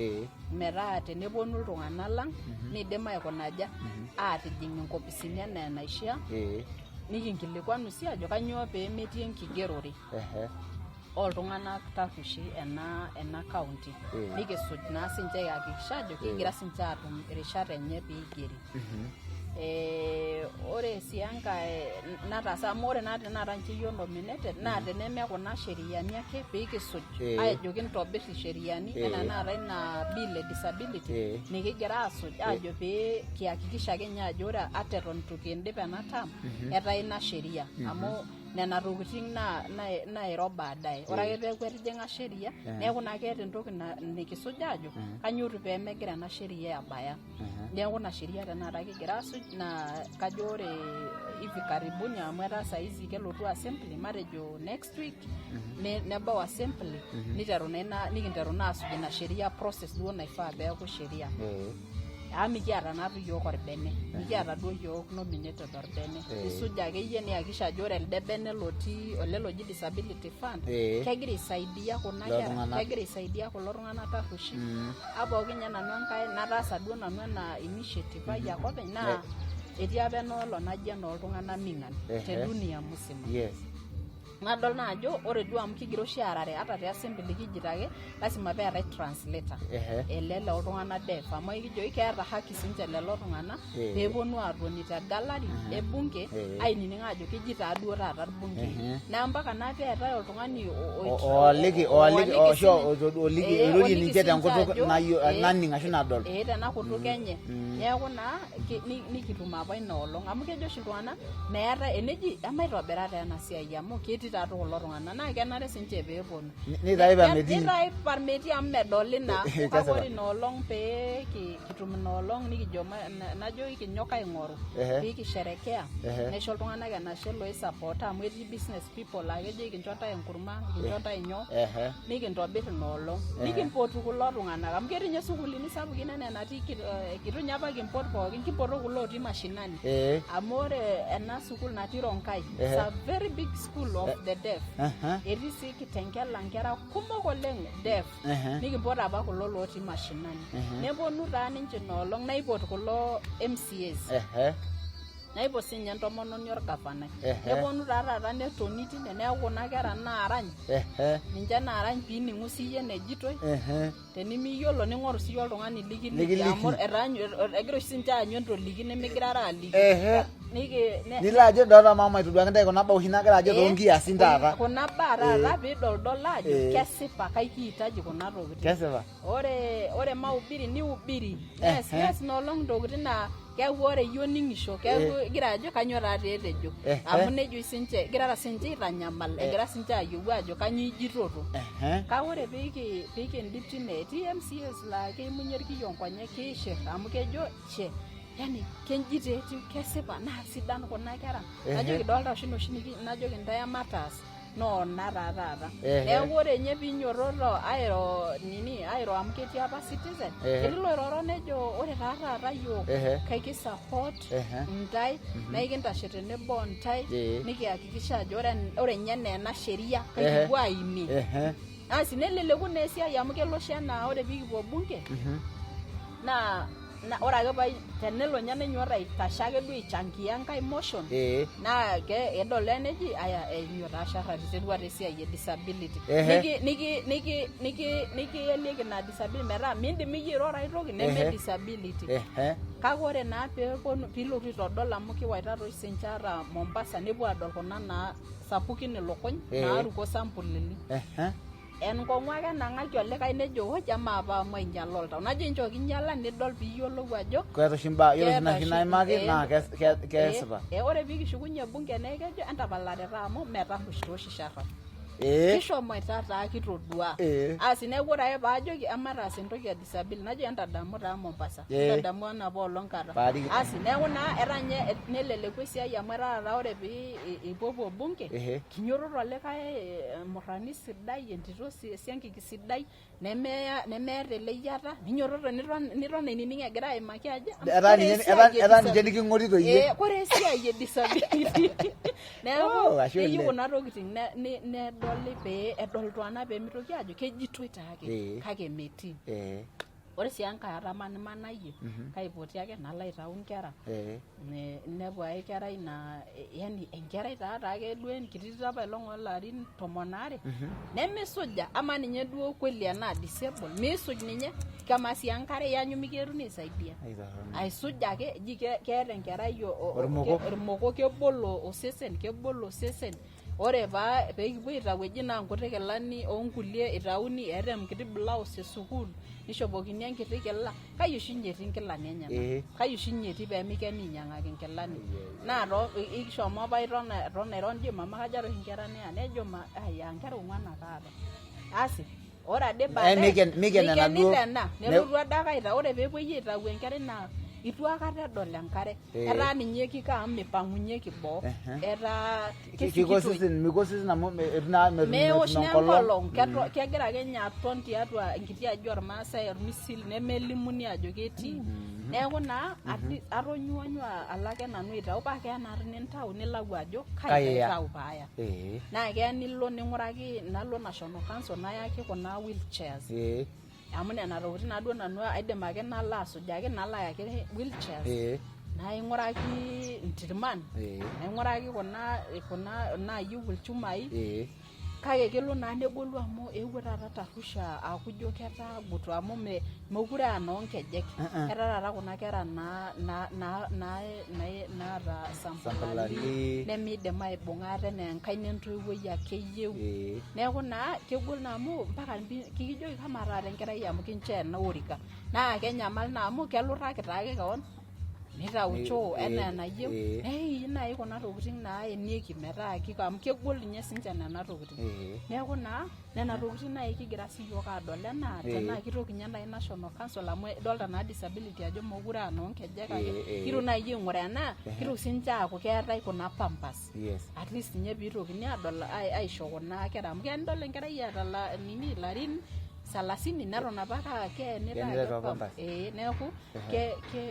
[SPEAKER 3] metaa teneponu iltung'anak lang niidim aikunaja atijing inkopisini enaa enaishia. Nikinkilikwanu sii ajo kanyoo pee metii enkigerore oltung'anak tarrueshi ena county. Nikisuj naa sinche aihakikisha ajo kegira sinche aatum irishat enye piigeri. Ore sii enkae nataasa, amu ore naa tenakata nche iyiok nominated, naa teneme kuna sheriani ake piikisuj ajoki ntobirr isheriani enaa tenakata ina bill e disability nikigira aasuj ajo pee kihakikisha ake ninye ajo ore ata eton itu kindip ena term etaa ina sheria amu. Nena tokitin nairo baadaye. Ore ake peeku etijing'a sheria, neeku naa keeta entoki nikisuj aajo kainyoo doi peemegira ena sheria abaya. Neeku ina sheria tenakata kigira asuj naa kajo ore hivi karibuni amu etaa saizi kelotu assembly matejo next week nebau assembly niteru naa ina nikinteru naa asuj ina sheria process duo naifaa peeku sheria. Amu mikiata naa duo iyiook orbene, mikiata duo iyiook nominated orbene. Isuj akeyie niyakikisha ajo ore elde bene lotii ele loji disability fund kegira aisaidia kuna kera, kegira aisaidia kulo tung'anak tarrueshi. Apooki ninye nanu Enkai nataasa duo nanu ena initiative ai ake openy naa etii apa enoolong naji enooltung'anak ming'an te dunia musima. Nadol naa ajo ore duo amu kigira oshi aarare ata te assembly kijito ake lasima peetae translator ele loltung'anak deaf amu ekijo keeta haki sinche lelo tung'anak peeponu aatoni te gallery e bunge ainining ajo keji taa duo taata irbungei. Naa mpaka naa peetae oltung'ani
[SPEAKER 2] Ooliki ooliki ashu oliki oirorie ninche tenkutuk naning ashu nadol.
[SPEAKER 3] Ee tena kutuk enye. Neeku naa nikitum apa ina olong amu kejo oshi iltung'anak meetae eneji emaitobira taa ena siai amu ketii taa doi kulo tung'anak naa kenare sinche pee eponu.
[SPEAKER 2] Nitae parmetii.
[SPEAKER 3] Nitae parmetii amu medoli naa. Kake ore ina olong pee kitum ina olong nikijo najo ekinyok aing'oru pee kisherekea naisho iltung'anak enashe loisapota amu etii business people laa kejo ekincho ntae enkurma ekincho ntae nyoo nikintobir ina olong nikimpotu kulo tung'anak amu ketii ninye sukuulini sapukin enaa enatii kitu ninye apa kimpot pookin kimpoto kulo otii mashinani amu ore ena sukuul natii Ronkai it's a very big school of the deaf etii sii Kitengela nkera kumok oleng deaf nikimpot apa kulo lotii mashinani neponu taa ninche ina olong naipot kulo MCAs Naipot sinye entomononi orgavanai. Neponu taa taata netoni tine neeku kuna kera naarany. Ninche naarany piining'u siyie enejitoi. Tenimiyiolo ning'oru siyie oltung'ani likiliki amu egira oshi sinche aanyu entoliki nemigirara aaliki.
[SPEAKER 2] Nilo ajo dolta mama aitoduaki intae kuna baa oshi nagira ajo toonkiasin taata.
[SPEAKER 3] Kuna baa taata piidoldol ajo kesipa kaikiitaji kuna tokitin.
[SPEAKER 2] Kesipa.
[SPEAKER 3] Ore ore maubiri niubiri. Nees nees ina olong intokitin naa keeku ore iyie oning'isho keeku igira ajo kanyoo taa etejo. Amu nejo sinche egirara sinche aitanyamal egira sinche ayieu ajo kanyoo ijitoto. Kake ore pee kindip tine etii MCAs laa keimunyie irkiyo nkonyek kiishir amu kejo che yani kenji taa etiu kesipa naa sidan kuna kera. Najoki idolta oshi inoshi najoki intae emataas. Noona taa taata. Neeku ore ninye piinyototo airo nini airo amu ketii apa Citizen, etii loiroro nejo ore taa taata iyiook kaikisupport intae naa ikintashe tenebo ontae nikihakikisha ajo ore ninye enaa ena sheria kaikipuo aimie. Asi neleleku naa esiai amu kelo oshi enaa ore piikipuo bunge naa na ore ake pai tenelo ninye nainyiototo aitashe ake duo aichangia enkae motion naa kedol eneji aya enyo taa Sharrat iterua taa esiai e disability niki niki niki niki nikielieki ina disability metaa miindim iyie airoro ae toki neme disability kake ore naa peeponu piilotu aitodol amu kiwaita toi sinche ata Mombasa nepuo adol kuna naa sapukin ilukuny naaruko sampulini. Enkong'u ake enang'aki olikae nejo hoi amaa paa amu ainyala oltau. Najo enchoo kinyala nidol piiyiolou ajo
[SPEAKER 2] Keeta oshi imbaa, yiolo oshi ina naimaki naa kesipa.
[SPEAKER 3] Ore piikishukunye bunge naa ekejo entapalare taa amu metarruesh taa oshi Sharrat. Kishomoita taa kitodua. Asi neeku ore ake paajoki emataas entoki e disability najo entadamu taa Mombasa. Entadamu enapa olong kata. Asi neeku naa etaa ninye neleleku esiai amu etaa taata ore pee ipuopuo bunge Kinyototo olikae murrani sidai, entito esiankiki sidai nemeeta eleyiata, ninyototo niton ainining egira aimaki ajo
[SPEAKER 2] Etaa ninche niking'orito iyie.
[SPEAKER 3] Kore esiai e disability. Neeku oh, keyieu kuna tokitin nedoli pee edol iltung'anak pee mitoki ajo kejitoi taake kake metii. Ore sii enkae atamanimanayie kaipoti ake nalo aitau inkera inepu ake kerai naa yani enkerai taa taake duo enkiti tito apaelong oolarin tomon aare nemisuja amaa ninye duo kweli enaa disable miisuj ninye kamaa sii enkare iyanyu mikieruni aisaidia aisuj ake eji keeta enkerai
[SPEAKER 2] Ormoko.
[SPEAKER 3] ormoko kebolo osesen kebolo osesen. Ore paa pekipuo aitau eji naa nkuti kilani onkulie itauni, eeta enkiti blouse esukuul nishopokini enkiti kila. Kai oshi ninye etii nkilani enyenak? Kai oshi ninye etii pemikeni ainyang'aki nkilani? Naa too kishomo apa eton airo nijo mama kaja doi oshi nkera niya? Nejo aya nkera ong'uan ake aata. Asi ore ade baadaye
[SPEAKER 2] Miken enaduo
[SPEAKER 3] mikenita ena nelotu adake aitau. Ore peepuoi aitau enkerai naa itu aikata edol enkare. Etaa ninye kiko amu mipang'unyeki boo. Etaa
[SPEAKER 2] Kiko osesen, miko osesen amu eitu naa metum
[SPEAKER 3] meosh naa
[SPEAKER 2] enkolong.
[SPEAKER 3] enkolong. Kegira ake ninye aton tiatua enkiti aji ormaasai ormisil nemelimuni ajo ketii. Neeku naa atonyuanyua alo ake nanu aitau paa keya naa nintau nilau ajo kai aitau paaya. Naa keya nilo ning'uraki nalo National Council nayaki kuna wheelchairs. Amu nena tokitin naaduo nanu aidim ake nalo asujaki nalo ayaki wheelchairs. Naing'uraki intirman, naing'uraki kuna naayieu ilchumai. Kake kelo naa negolu amu eewuo taata Tarusha aaku ijo ketaa agutu amu mekure aa inoonkejek. Etaa taata kuna kera naata sampulali nemeidim aibung'a ate naa enkaina entoiwuoi ake eyieu. Neeku naa kegol naa amu mpaka kikijoki kamaa taata enkerai amu kinchoo ena orika. Naa kenyamal naa amu kelutaki taake kewon nitau choo enaa enayieu. Neeku naaji kuna tokitin naenieki metaa kiko amu kegol ninye sininche nena tokitin. Neeku naa nena tokitin naaji kigira siyiok aadol enaa tenaa kitoki ninye naaji National Council amu idolta naa disability ajo mekure aa inoonkejek ake. Kitoki naaji aing'uraa enaa kitoki sininche aaku keetae kuna pampers. At least ninye piitokini aadol aisho kuna kera amu keya nidol enkerai eeta nini ilarin salasini neton apake aa keenita ake pampers. Neeku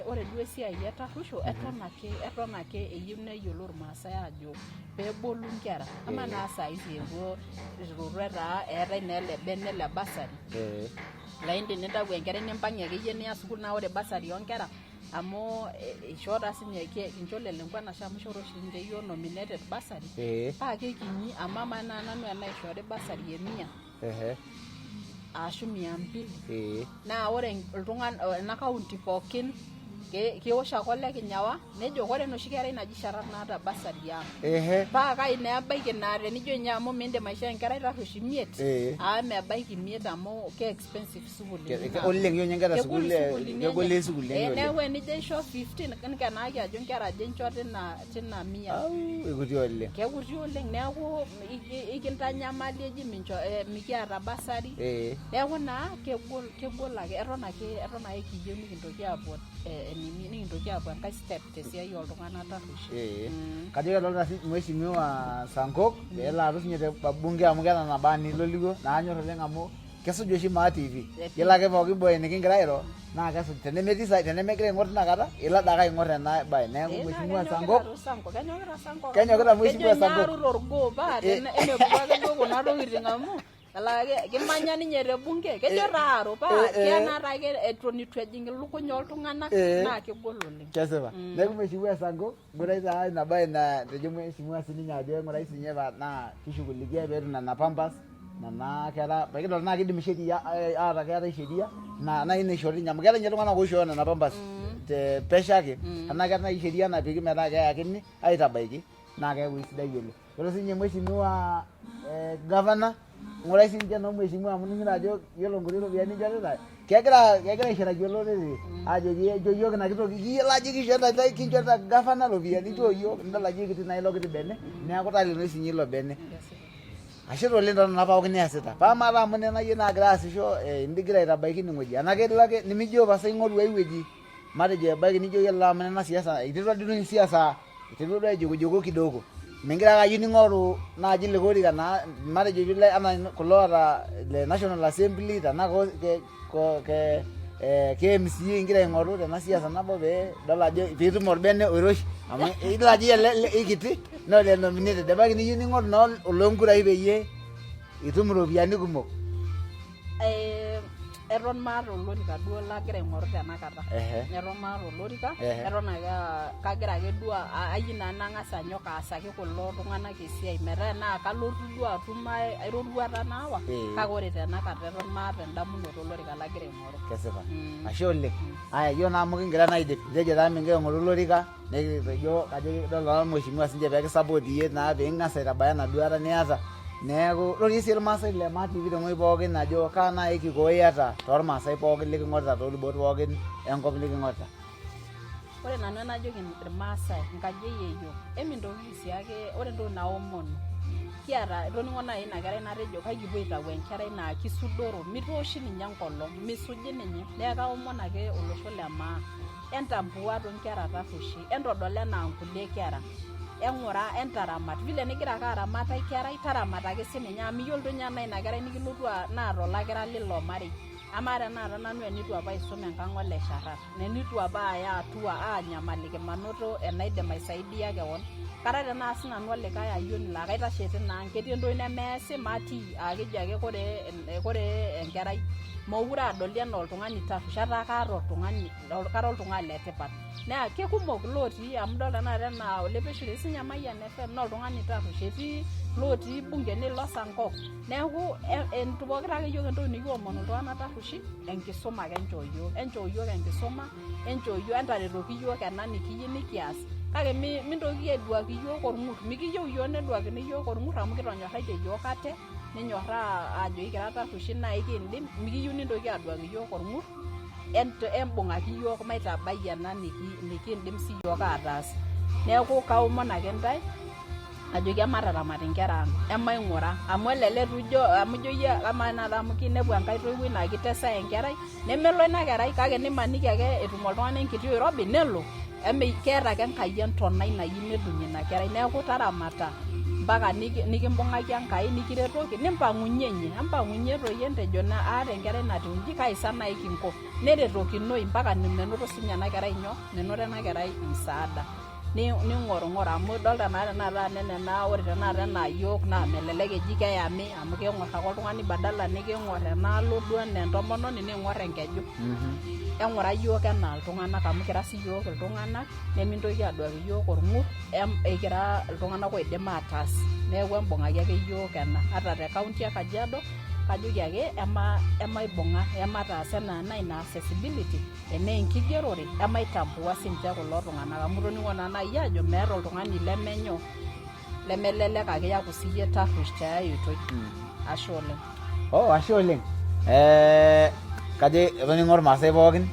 [SPEAKER 3] ore duo esiai e tarruisho eton ake eyieu neyiolou irmaasai aajo peebolu inkera. Amaa naa saa hizi eewuo etaa eetae naa ele bene le bursary laa indim nintau enkerai nimpang'ie akeyie niya sukuul naa ore bursary oonkera amu ishoo taa sinye kincho Lelenkwa enashe amu ishoro oshi ninche iyiook nominated bursary paa kekinyi amu amaa naa nanu enaishori bursary e mia ashu mia mbili naa ore iltung'anak ena county pookin kewosh ake ole kinyawa nejo ore enoshi kerai naji Sharat naata bursary ang. Paa kai naa ebaiki naa tenijo ninye amu miindim aishoo enkerai tarruesh imiet amu mebaiki imiet amu ke expensive sukuulini naa.
[SPEAKER 2] Oleng ninye nkera
[SPEAKER 3] Kegol
[SPEAKER 2] sukuul
[SPEAKER 3] isukuulini
[SPEAKER 2] kegol
[SPEAKER 3] enye.
[SPEAKER 2] isukuulini enye
[SPEAKER 3] Neeku
[SPEAKER 2] oleng.
[SPEAKER 3] enijo aisho 15 nkenaki ajo nkera aja incho tina mia.
[SPEAKER 2] Au ikuti oleng.
[SPEAKER 3] Kekuti oleng neeku ikintanyamali eji mincho mikiata bursary. Neeku naa kegol ake eton ake kiyieu nikintoki aapuo nikintoki aapuo enkae step tesiai ooltung'anak tarruesh.
[SPEAKER 2] Kajo kedolita sii mheshimiwa Sankok peelo atum sinye te bunge amu keeta nena baa nitolikio naa kanyor oleng amu kesuj oshi Maa TV. Yiolo ake pooki bae nikingira airo naa kesuj tenemetii sai tenemegira aing'or tina kata ilo adake aing'or ena bae. Neeku mheshimiwa Sankok
[SPEAKER 3] Kenyokita Sankok.
[SPEAKER 2] Kenyokita mheshimiwa
[SPEAKER 3] Kejo
[SPEAKER 2] Sankok.
[SPEAKER 3] nyaaru torgoo paa emepuku ake duo kuna tokitin amu alake kimanya ninye te bunge kejo taaru paa keya ake eton itu ejing ilukuny ooltung'anak naa kegol oleng.
[SPEAKER 2] Kesipa. Neeku mheshimiwa Sankok ngurai taa ina bae natejo mheshimiwa sininye ajo eng'urai sinye naa kishughulikia peetum nena pampers nena kera pekidol naa kidim sheria aata keetae sheria naa nai naishori ninye amu keetae ninye iltung'anak oishooyo nena pampers te pesho ake tenaa keetae nai sheria napiki metaa keyakini aitabaiki naa keeku isidai oleng. Yiolo sinye mheshimiwa governor ng'urai sinche noo mheshimiwa amu inining'ito ajo yiolo nkuti ropiyiani ninchorita kegira aishiraki olorere ajoki nchoo yiok ina kitoki kiyiolo ajo kinchorita kinchorita gavana ropiyiani nchoo yiok nidol ajo kiti naa ilo kiti bene neeku talenoi sinye ilo bene. Ashe taa oleng toonena pookin niasita. Paa amaa taa amu nena iyie naagira aasisho igira aitabaiki ine wueji anaa kelo ake nimijo pasa ing'oru ai wueji matejo ebaiki nijo iyiolo amu nena siasa iterua dii siasa iterua duo aijukujuku kidogo. Mingira ake ayieu ning'oru naaji likae orika naa matejo piilo anaa kulo oota le National Assembly tenaa ke KMCA ingira aing'oru tena siasa nabo pee idol ajo piitum orbene oiroshi amu idol ajo ele ikiti naa ole nominated ebaiki niyieu ning'oru naa oloo nkurai peyie itum iropiyiani kumok.
[SPEAKER 3] Eton maata olorika duo lagira aing'oru tenakata. Eton maata olorika, eton ake aa kagira ake duo ayieu naa nang'as anyok aasaki kulo tung'anak esiai metaa enaa kalotu duo atum ai roruata naawa, kake ore tenakata eton maata endamunoto olorika lagira aing'oru.
[SPEAKER 2] Kesipa. Ashe oleng. Aya, iyiok naa amu kigira naa aidip, itejo taa mingira aing'oru olorika, nikitejo kajo idol taa mheshimiwa sinche pee kisapot iyie naa ping'as aitabaya ina duata niata. Neeku rorie sii irmaasai le Maa TV tewueji pookin ajo kaa naai kikoo iyata tormaasai pookin liking'orita toolubot pookin enkop niking'orita.
[SPEAKER 3] Ore nanu enajoki irmaasai, enkaji e yieyio, emintokiki sii ake, ore entoki naomonu kiata, itoning'o naaji ina kerai natejo kai kipuo aitau enkerai naa kisudoro, mitooshi ninye enkolong, misuji ninye. Neeku kaomon ake olosho le maa, entambua too nkera tarrueshi, entodol enaa nkulie kera. Eng'ura entaramat vile nigira ake aramat ai kerai taramata ake sininye amu miyiolo doi ninye enaa ina kerai nikilotu naa tolakira lilo marei. Amaa tenakata nanu enitu apa aisum enkang ole Sharrat, nenitu apa aya atua aanyamaliki manoto enaidim aisaidia kewon, kara tenakata sinanu olikae ayioni laa kaitashe tina ang, ketii entoki nemeesi matii aa keji ake koree enkerai mokure aadoli enaa oltung'ani tarruesh etaa kaata oltung'ani kara oltung'ani letipat. Naa kekumok ilotii amu idol tenakata enaa Olepeshur etii sinye Mayian FM naa oltung'ani tarruesh, etii lotii bunge netii Losankok. Neeku pokira ake yiok entoki nikiomonu iltung'anak tarrueshi enkisuma ake enchoo yiok, enchoo yiok enkisuma, enchoo yiok entaretoki yiok ena nikiyieu nikias kake mintokiki aduaki yiok orng'ur, mikiyieu yiok neduakini yiok orng'ur amu kitonyorraitie yiok ate ninyorraa ajo ekira tarrueshi naa ekindim, mikiyieu nintoki aduaki yiok orng'ur. Embung'aki iyiook maitabai ena nikiindim sii iyiook ataas. Neeku kaomon ake intae ajoki emataramat inkera ang', emaing'ura amu elelek ijo amu ijo iyie amaa tenakata amu kinepu enkae toiwuoi naa kitesae enkerai nemelo ina kerai kake nimaniki ake etum oltung'ani enkiti oirobi nelo keeta ake Enkai entonai nayieu nedung' ina kerai. Neeku taramata mpaka nikimbung'aki Enkai nikiretoki nimpang'unyenye, empang'unye toi entejo aata enkerai natiu inji kai sa nai kinko, neretokinoi mpaka menoto sinye ena kerai nyoo, menoto ena kerai msaada. Ning'orung'oru amu idolta naa tenakata anaa nena ore tenakata enaa iyiok naa melelek eji keyami amu king'or ake oltung'ani badala niking'or enaalo duo enaa entomononi niing'or enkeju. Eng'ura iyiook enaa iltung'anak amu kira sii iyiook iltung'anak nemintoki aduaki iyiook orng'ur ekira iltung'anak oidim ataas. Neeku embung'aki ake iyiook ena. Ata te county e Kajiado kajoki ake emaibung'a emataas enaa ena ina accessibility enaa enkigerore emaitambua siinche kulo tung'anak amu itoning'o naa naai ajo meeta oltung'ani lemenyo lemelelek ake iaku siyie tarruesh tiai oitoi. Ashe oleng.
[SPEAKER 2] Oh, ashe oleng. Kajo etoning'o irmaasai pookin,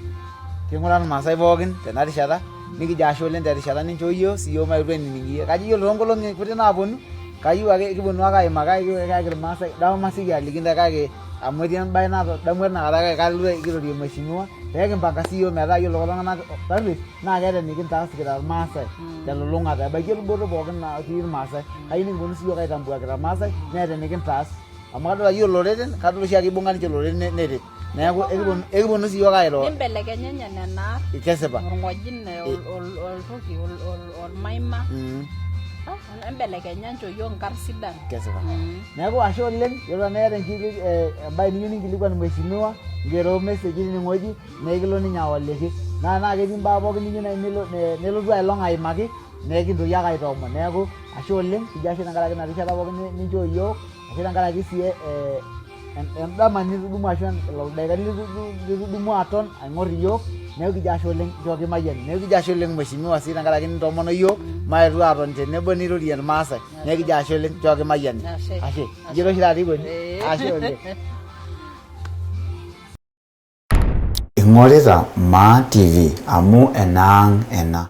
[SPEAKER 2] king'ura irmaasai pookin tena rishata, nikijo ashe oleng terishata ninchoo iyiook siyiok maetu ainining iyie. Kajo iyiolo toonkolong'i kuti naaponu, kayieu ake kiponu ake aimaki kake kayaki irmaasai, dama masioki aliki intae kake amu etii embae natadamua tinakata kake kalotu kirorie mheshimiwa pee kimpanga siyiok metaa iyiolo kulo tung'anak tarruesh naa keeta enikintaas kira irmaasai telulung'ata ebaiki eluboto pookin natii irmaasai. Kayieu nikiponu siyiok aitambua kira irmaasai neeta enikintaas amu kadol ajo yiolo iloreren kadol oshiake ibung'a ninche iloreren neret. Neeku ekiponu siyiok airo.
[SPEAKER 3] Nimbelekenyenye nena arn.
[SPEAKER 2] Kesipa.
[SPEAKER 3] Orng'ojine, oltoki, ormaima. Embelekenya nchoo iyiook inkarn sidan.
[SPEAKER 2] Kesipa. Neeku ashe oleng, yiolo tenaa iyata embae niyieu ninkilikuan mheshimiwa, ngero message tinewueji naa ekilo ninye awaliki. Naa tenaa ketii imbaa pookin niyieu naaji nelotu aelong aimaki naa ekintoki ake aitoomon. Neeku ashe oleng, kijo ashe tenkaraki ina rishata pookin ninchoo iyiook, ashe tenkaraki sii endama nitudumua ashu lelo daikani litudumua aton aing'or iyiook neeku kijo ashe oleng nchooki mayian. Neeku kijo ashe oleng mheshimiwa sii tenkaraki nintoomono iyiook maetu aatoni tenebo nirorie irmaasai. Neeku kijo ashe oleng nchooki mayian. Ashe. Ijo oshi taata eikoni? Ashe oleng.
[SPEAKER 1] Ing'orita Maa TV amu enaang ena.